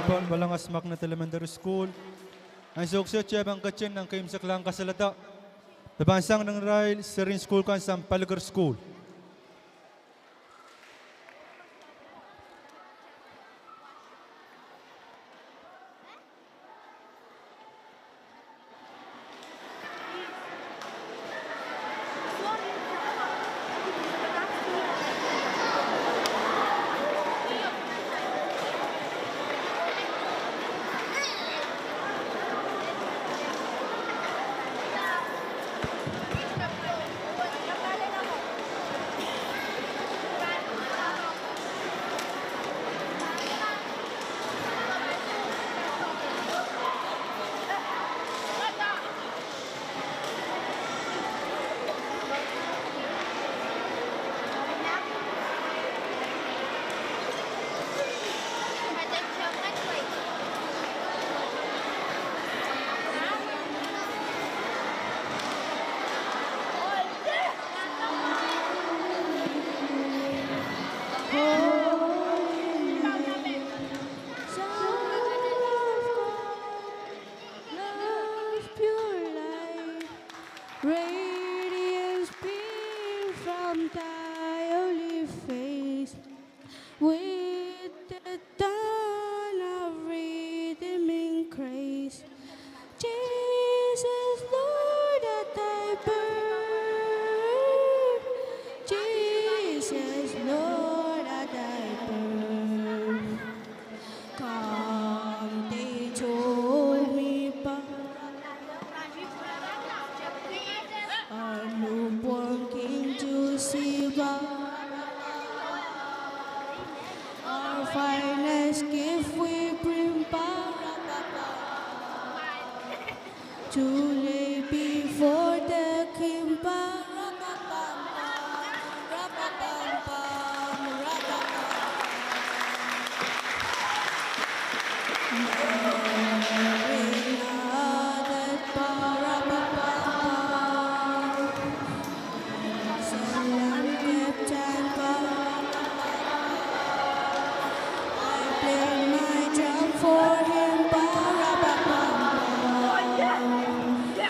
Pahn Walangas Magnet Elementary School. Ansou kiset kitail pahn ketin nan keimwseklahn kasalehda. Me pahn sang nan irail seri en sukuhl kan sang Palikir Sukuhl. Love, pure light, radiance beam from thy holy face. With the dawn of redeeming grace, Jesus, Lord, at thy birth. Jesus, Lord, at thy birth. Come, they told me, but a newborn King to see, but our finest gift we bring, ba, to lay before the King, ba, I play my drum for him, ba, ra, ba, ba, ba.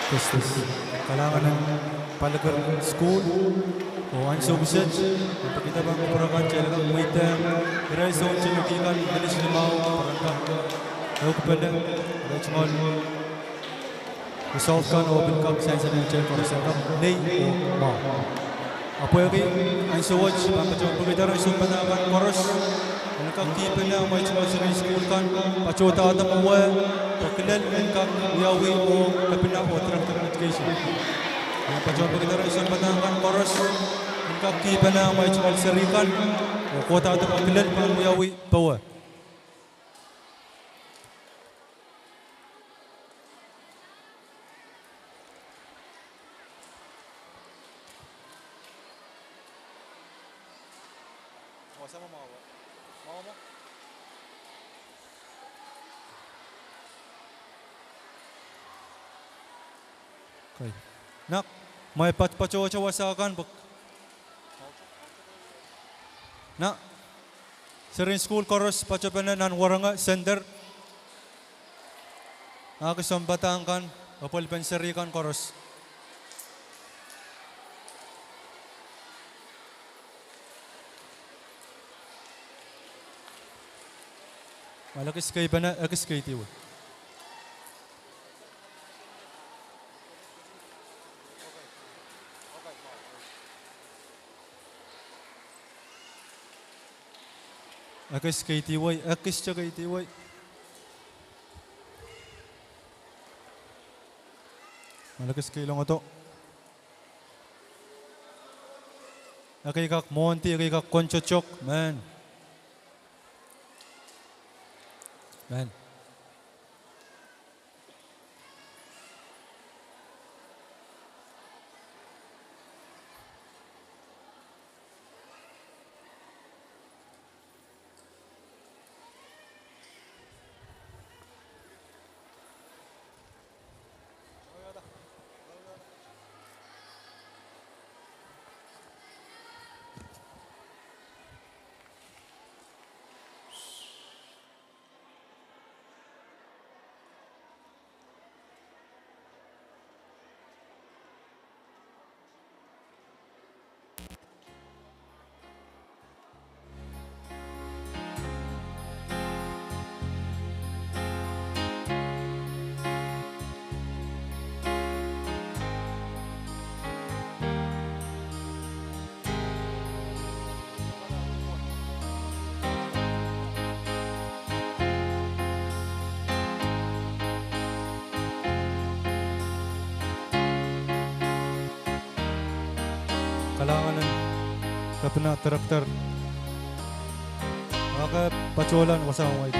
Kalahngan en paliker sukuhl, oh ansou kiset, pwe kitail pahn kupwurki kitail en kak mweidohng irail sountenokihkan, milis limau, pwe ren kak ehukipene, irail tungoal resolve kan oh pil kak sansal en kitail koaros en kak nei oh mwahu. Ahpw pwehki ansou wet pahn patohwan pekihda irail sounpadahk kan koaros en kak kihpene amwail tungoal serien sukuhl kan, patohdahdo mwowe, pwe kilel en kak wiawi oh kepina oh Director of Education. Patohwan pekihda irail sounpadahk kan koaros en kak kihpene amwail tungoal seri kan, oh kohdahdo pwe kilel pahn wiawi powe. Kei. Nah, mwein patohwan patohto wasa kan pwe, nah, serien sukuhl koaros patopene nan werenge senter. Ahki sounpadahk kan, oh pwelpen seri kan koaros. Mwahl ekis kei pene, ekis kei dihwe. Ekis kei dihwe, ekis kei dihwe. Mwahl ekis kei longodo. Ekei kak mwohndi, ekei kak kontotok, men. Men. Kalahngan en kepina, director. Ahki patohlan wasa wet.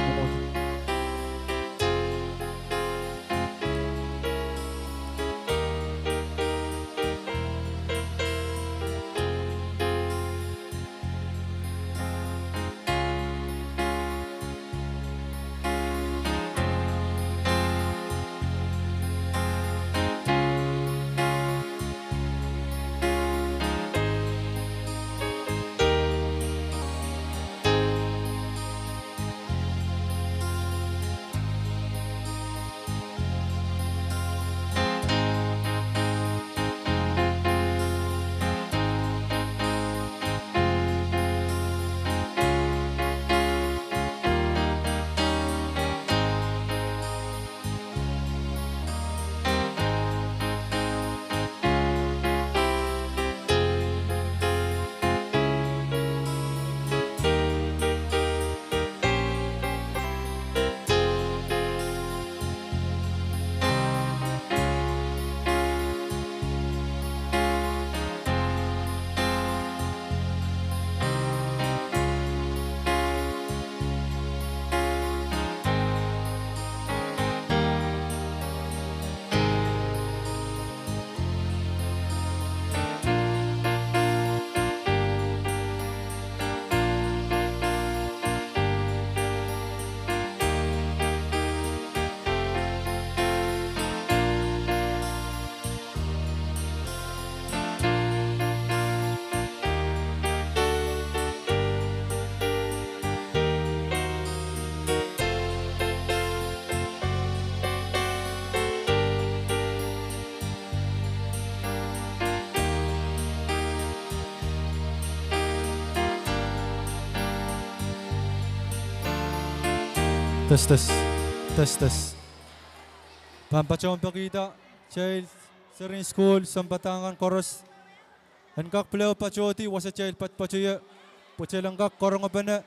Testes. Testes. Pahn patohwan pekihda kitail serihn sukuhl sounpadahk kan koaros en kak pil ehu patohdi wasa kitail patopato ie, pwe kitail en kak karongepene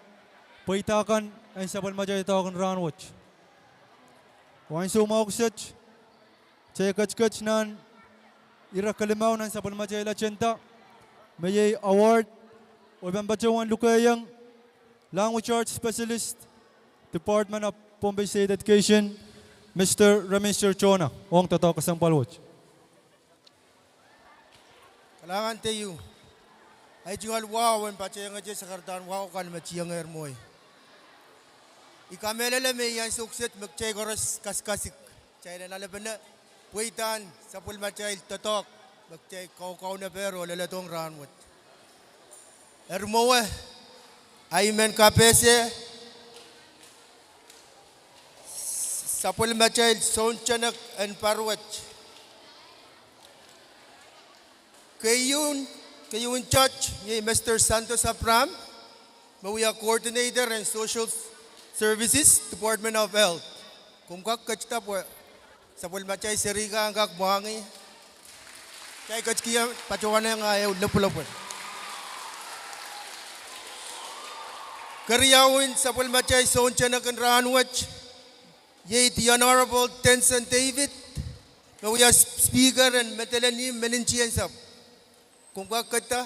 pweida kan en sapwellimatail doadoahk en rahnwet. Oh ansou mwahu kiset, kitail ketiket nan ire kelimau nan sapwellimatail agenda, me iei award, oh pahn patohwan lukehiong Language Arts Specialist, Department of Pohnpei State Education, Mister Reminster Jona, ong doadoahk kesempwal wet. Kalahngan tehieu. Ahi tungoal wahu en patehngete sakaradahn wahu kan me tiengehr mwohi. I kamehlele me iei ansou kiset me kitail koaros kasikasik, kitail en alepene pweidahn sapwellimatail doadoahk me kitail kaukaunepehr oh leledohng rahnwet. Eri mwowe, ahi men kapehse sapwellimatail sountenek en pahr wet. Keieun, keieun judge iei Mister Santos Abraham, me wia coordinator en Social Services, Department of Health. Komw kak ketida pwe sapwellimatail serihkan kak mwahngih. Kitail ketikihong patohwan ah ehu lopwolopwol. Keriaun sapwellimatail sountenek en rahnwet iei The Honorable Denson David, me wia Speaker en Medelen Ihmw Menintien Sahpw. Komw kak ketida.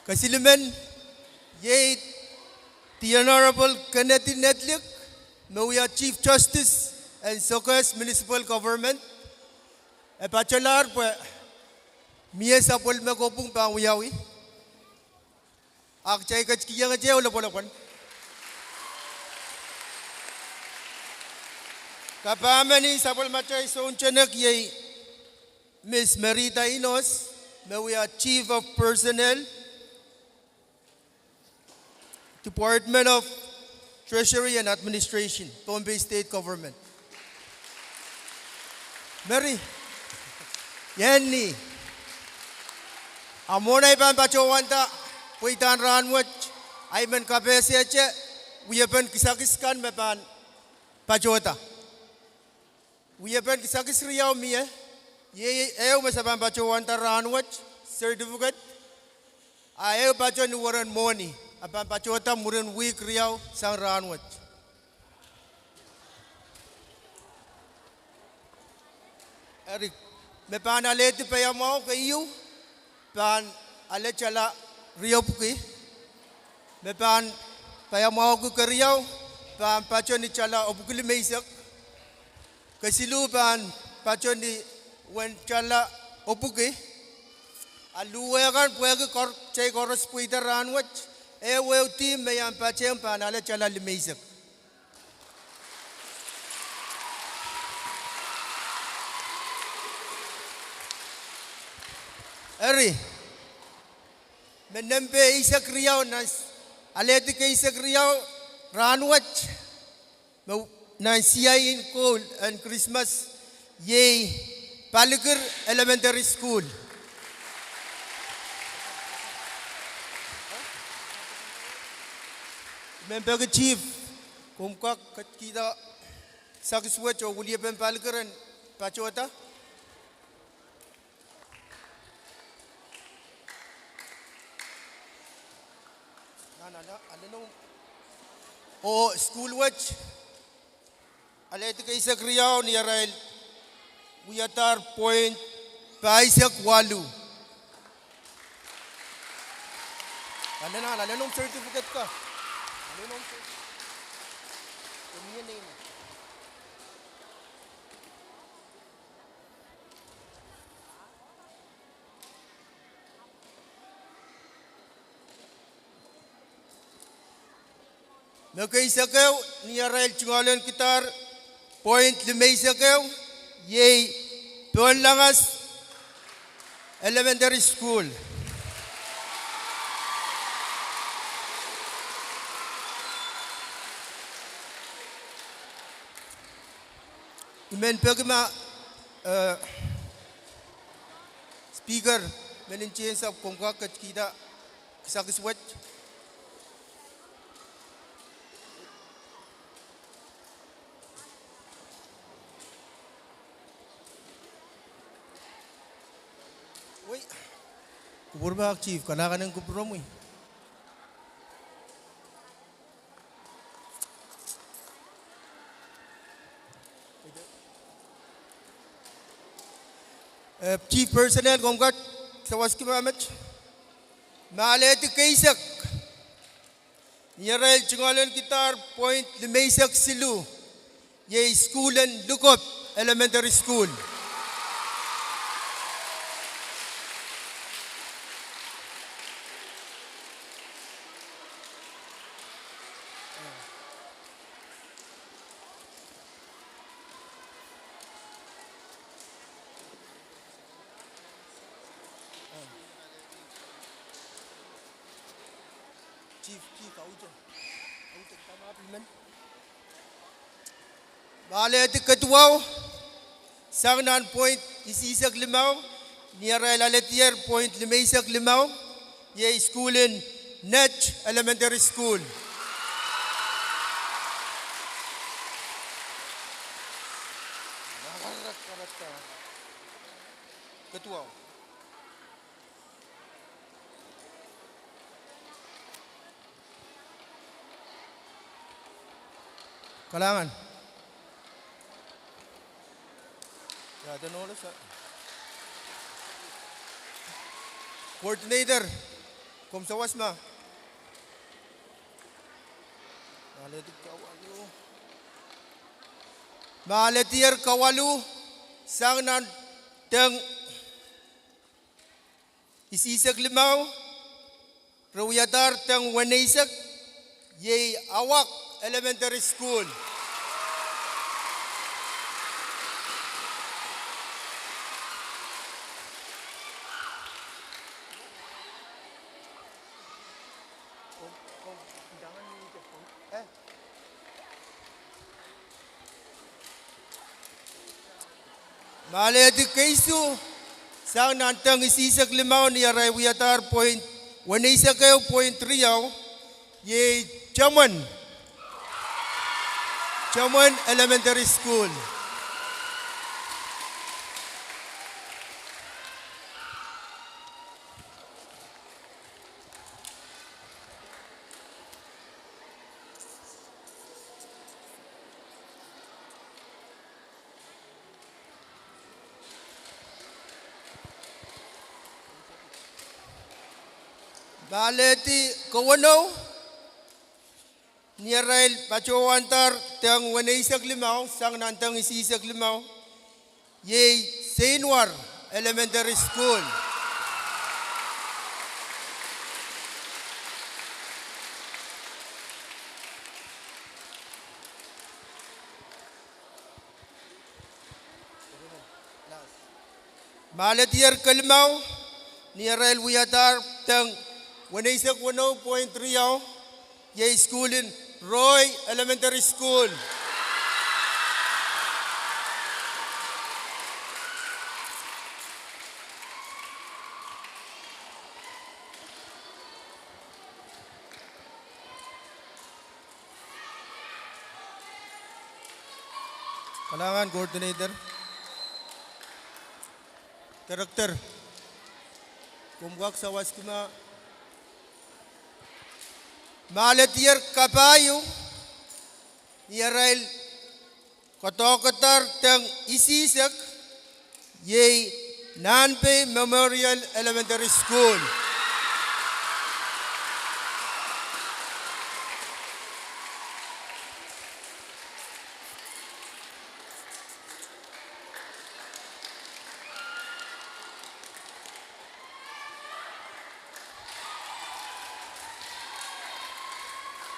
Kesilimen iei The Honorable Kennedy Nedlik, me wia Chief Justice en Sokehs Municipal Government. E patolahr pwe mie sapwellime kopwung pahn wiawi. Ah kitail ketikihong ehu lopwolopwol. Kapahmen sapwellimatail sountenek iei Miss Merida Inos, me wia Chief of Personnel, Department of Treasury and Administration, Pohnpei State Government. Meri, iei ni, a mwohn ei pahn patohwanda pweidahn rahnwet, ahi men kapehsehte wiepen kisakis kan me pahn patohda. Wiepen kisakis riau mie, iei ehu me se pahn patohwanda rahnwet, certificate, a ehu pato ni weren mwohni, a pahn patohda mwurin wihk riau sang rahnwet. Eri, me pahn alehdi paiamwahu keieu pahn aletala riepwuki. Me pahn paiamwahuki keriau pahn pato ni tala epwiki limeisek. Kesiluh pahn pato ni wen tala epwiki. A luhwehkan pwehki kitail koaros pweida rahnwet, ehu ehu team me iang patehng pahn aletala limeisek. Eri, me nempe eisek riau nan, alehdi keisek riau rahnwet, me nan siain koul en Krismas, iei Palikir Elementary School. I men peki Chief, komw kak ketikihda kisakis wet oh wiepen Palikir en patohda. Oh sukuhl wet, alehdi keisek riau ni arail wiadahr point pahisek waluh. Alen, alen omw certificate ka. Alen omw certificate. Me keisekeu ni arail tungoalenkidahr point limeisekeu, iei Pohnlangas Elementary School. I men peki ma, eh, Speaker, men nting sapw komw kak ketkihda kisakis wet. Wei, kupwurpahk Chief, kalahngan en kupwuromwi. Eh, Chief Personnel, komw kak sawaskihda met. Me alehdi keisek, ni arail tungoalenkidahr point limeisek siluh, iei sukuhl en Lukop Elementary School. Chief, Chief, audio. Audio, come up, man. Me alehdi keduwau, sang nan point isihsek limau, ni arail alehdier point limeisek limau, iei sukuhl en Nett Elementary School. Keduwau. Kalahngan. Ia, de nohla sa. Coordinator, komw sawas ma? Me alehdi kawalu. Me alehdier kawalu, sang nan teng isihsek limau, re wiadahr teng weneisek, iei Awak Elementary School. Me alehdi keisuh, sang nan teng isihsek limau, ni arail wiadahr point, weneisek ehu point riau, iei Temwen, Temwen Elementary School. Me alehdi kewenou, ni arail patohwandahr teng weneisek limau, sang nan teng isihsek limau, iei Seinwar Elementary School. Me alehdier kelimau, ni arail wiadahr teng weneisek weneu point riau, iei sukuhl en Roy Elementary School. Kalahngan coordinator. Director, komw kak sawaskihda. Me alehdier kapahieu, ni arail koadoahkadahr teng isihsek, iei Nahnpei Memorial Elementary School.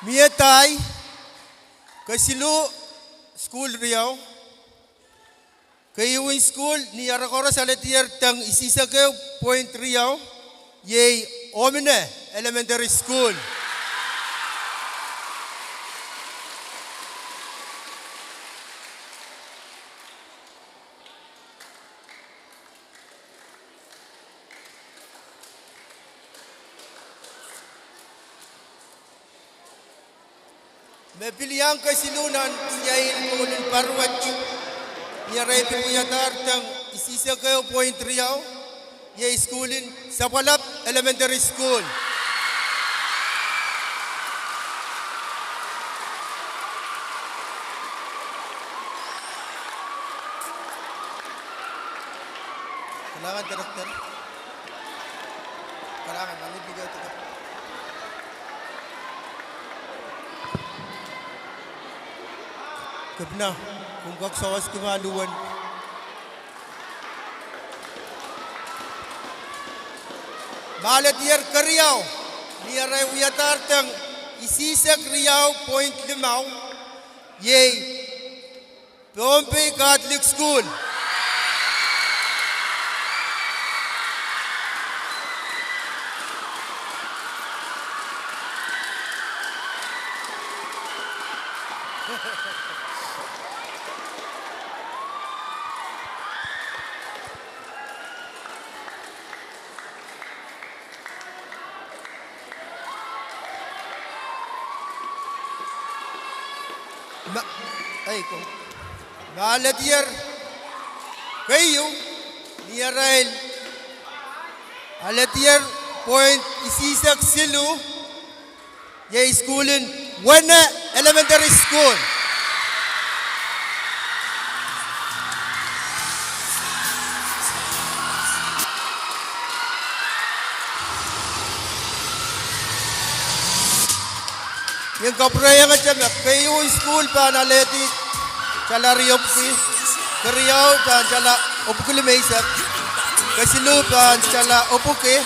Mie dai, kesiluh, sukuhl riau. Keieun sukuhl, ni arail koaros alehdier teng isihsek ehu point riau, iei Omine Elementary School. E pil iang kesiluh nan iei koulin paruet, ni arail pil wiadahr deng isihsek ehu point riau, iei sukuhlin Sapwalap Elementary School. Kalahngan, director. Kalahngan, mangit ni ketiket. Kepina, kumwail kak sawas kumwail uwen. Maledier keriau, ni arail wiadahr deng isihsek riau point limau, iei Pohnpei Catholic School. Ma-, ei, ko. Maledier keieu, ni arail aledier point isihsek siluh, iei sukuhlin Wene Elementary School. I en kapwurehiong me keieu sukuhl pahn alehdi tala riepwiki, keriau pahn tala epwiki limeisek, kesiluh pahn tala epwiki,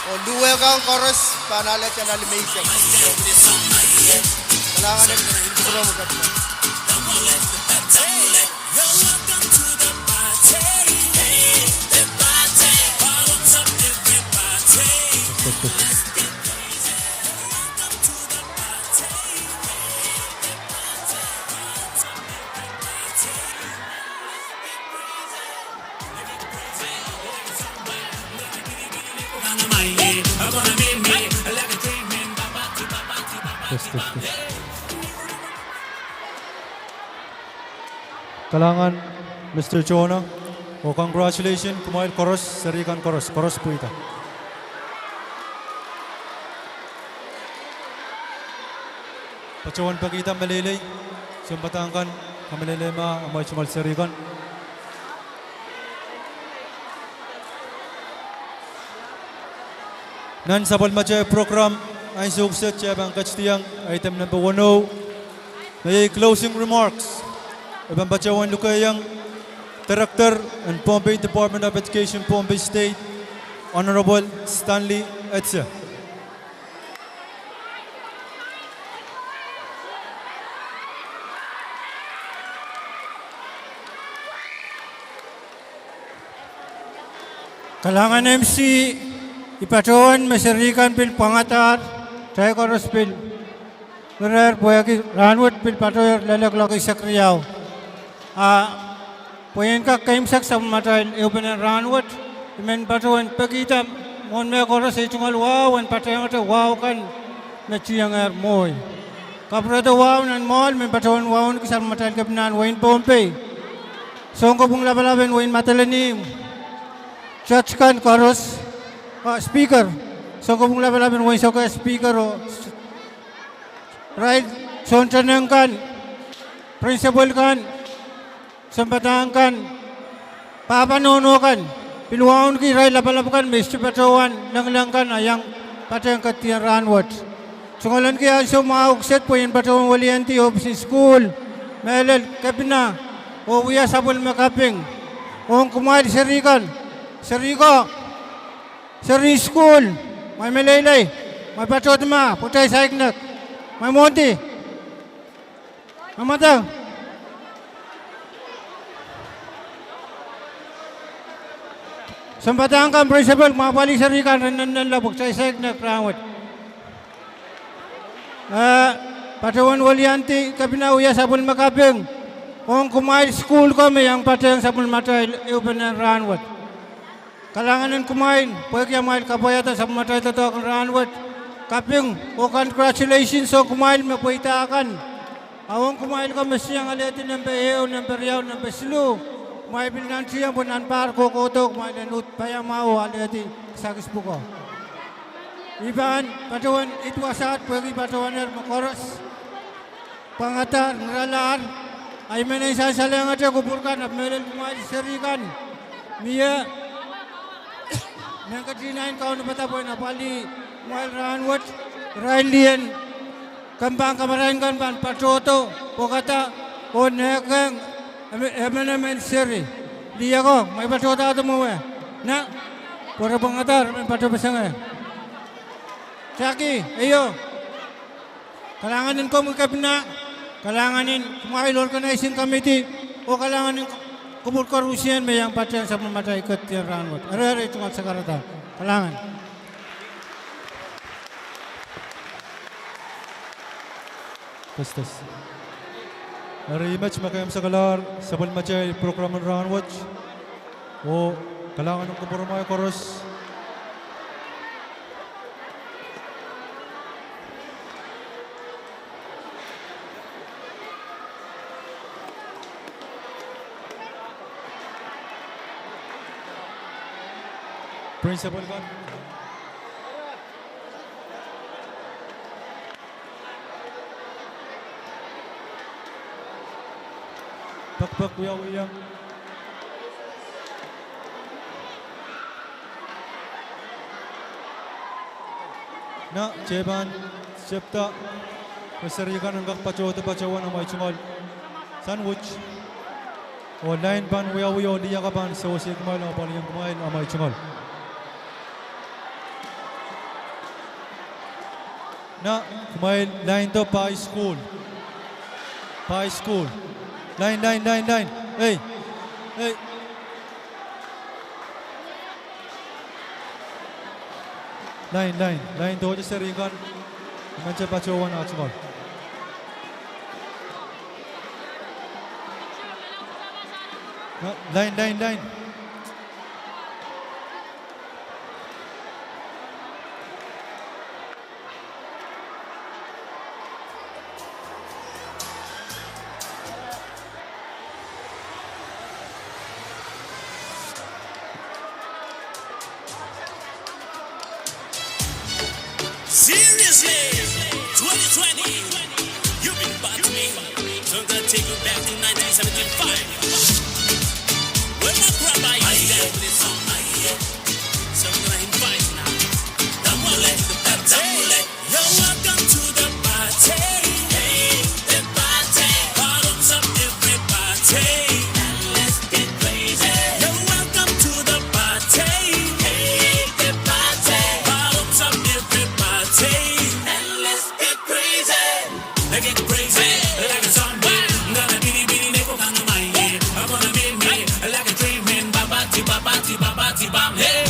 oh luhwehkan koaros pahn ale tala limeisek. Kalahngan en kupwuromwi kepina. Kalahngan, Mister Jonah, oh congratulations kumwail koaros, seri kan koaros, koaros pweida. Patohwan pekihda meleilei, sounpadahk kan, kamehlele ma amwail tungoal seri kan. Nan sapwellimatail program ansou kiset, I pahn ketidiong item nempe weneu, me iei closing remarks. E pahn patohwan lukehiong Director en Pohnpei Department of Education, Pohnpei State, Honorable Stanley Etsa. Kalahngan MC, I patohwan me seri kan pil pwangadahr, kitail koaros pil irair pwehki rahnwet pil patohier lel kuloak eisek riau. A pwe en kak keimwsek sapwellimatail ehupenen rahnwet, I men patohwan pekihda mwohn mehkoaros ei tungoal wahu en patehngete wahu kan me tiengehr mwohi. Kapwurehda wahu nan mwoahl, men patohwan wauneki sapwellimatail kepinahn wehin Pohnpei, sounkopwung lapalap en wehin Madolenihmw, judge kan koaros, oh speaker, sounkopwung lapalap en wehin Sohkehs, speaker, oh irail sounteneng kan, principal kan, sounpadahk kan, pahpa nohno kan, pil wauneki irail lapalap kan me I sohte patohwan lengileng kan a iang patehng ketidiong rahnwet. Tungoalenki ansou mwahu kiset pwe I en patohwan weliandi ohpis en sukuhl, mehlel kepina, oh wia sapwellime kaping ong kumwail seri kan, seri ko, seri sukuhl, mwail meleilei, mwail patohdi ma pwe kitail saikinte, mwail mwohndi. Mwail mwohndi. Sounpadahk kan, principal, mwail apwalih seri kan ren nennenla pwe kitail saikinte rahnwet. Eh, patohwan weliandi kepina, wia sapwellime kaping ong kumwail sukuhl ko me iang patehng sapwellimatail ehupenen rahnwet. Kalahngan en kumwail pwehki amwail kapwaiada sapwellimatail doadoahk en rahnwet. Kaping oh congratulations ong kumwail me pweida kan. A ong kumwail ko me siang alehdi nempe ehu, nempe riau, nempe siluh, kumwail pil nantihong pwe nan pahr kohkohdo kumwail en uhd paiamwahu oh alehdi kisakis pwuko. I pahn patohwan id wasaht pwehki patohwanehr me koaros pwangadahr, ngiralahr. A I men en sansalehngete kupwur kan ahpw mehlel kumwail seri kan mie, men ketin ain kaunopada pwehn apwalih kumwail rahnwet. Irail lien kempein kamarain kan pahn patohdo, pwokada, oh nehkehng emenemen seri. Lih ako, kumwail patohdahdo mwowe. Na, pwe re pwangadahr, re men patohpeseng. Taki, eio. Kalahngan en komwi kepina, kalahngan en kumwail organizing committee, oh kalahngan en kupwur koarusie me iang patehng sapwellimatail ketidier rahnwet. Eri, eri tungoal sakarada. Kalahngan. Eri met me keimwseklahr sapwellimatail program en rahnwet, oh kalahngan en kupwuromwail koaros. Principal kan. Pekpek wiawiong. Na, kitail pahn tepda, re seri kan en kak patohdo patohwan amwail tungoal sandwich. Oh lain pahn wiawi oh lih ako pahn sewese kumwail oh apwaliong kumwail amwail tungoal. Na, kumwail laindo pai sukuhl. Pai sukuhl. Lain, lain, lain, lain. Ei. Ei. Lain, lain, laindohte seri kan. Emente patohwan ah tungoal. Na, lain, lain, lain. Seriously, twenty twenty, you've been bad to me. So I'm gonna take you back to nineteen seventy-five. When my grandpa used to dance with this song, so I'm gonna invite you now. Come on, let's do the party. You're welcome to the party. Hey, the party. Bottoms up, everybody. And let's get crazy. You're welcome to the party. Hey, the party. Bottoms up, everybody. And let's get crazy. Let's get crazy. Like a zombie. I'm gonna be, be, be, I'm gonna be, be like a dreaming. Babati, babati, babati, bam. Hey.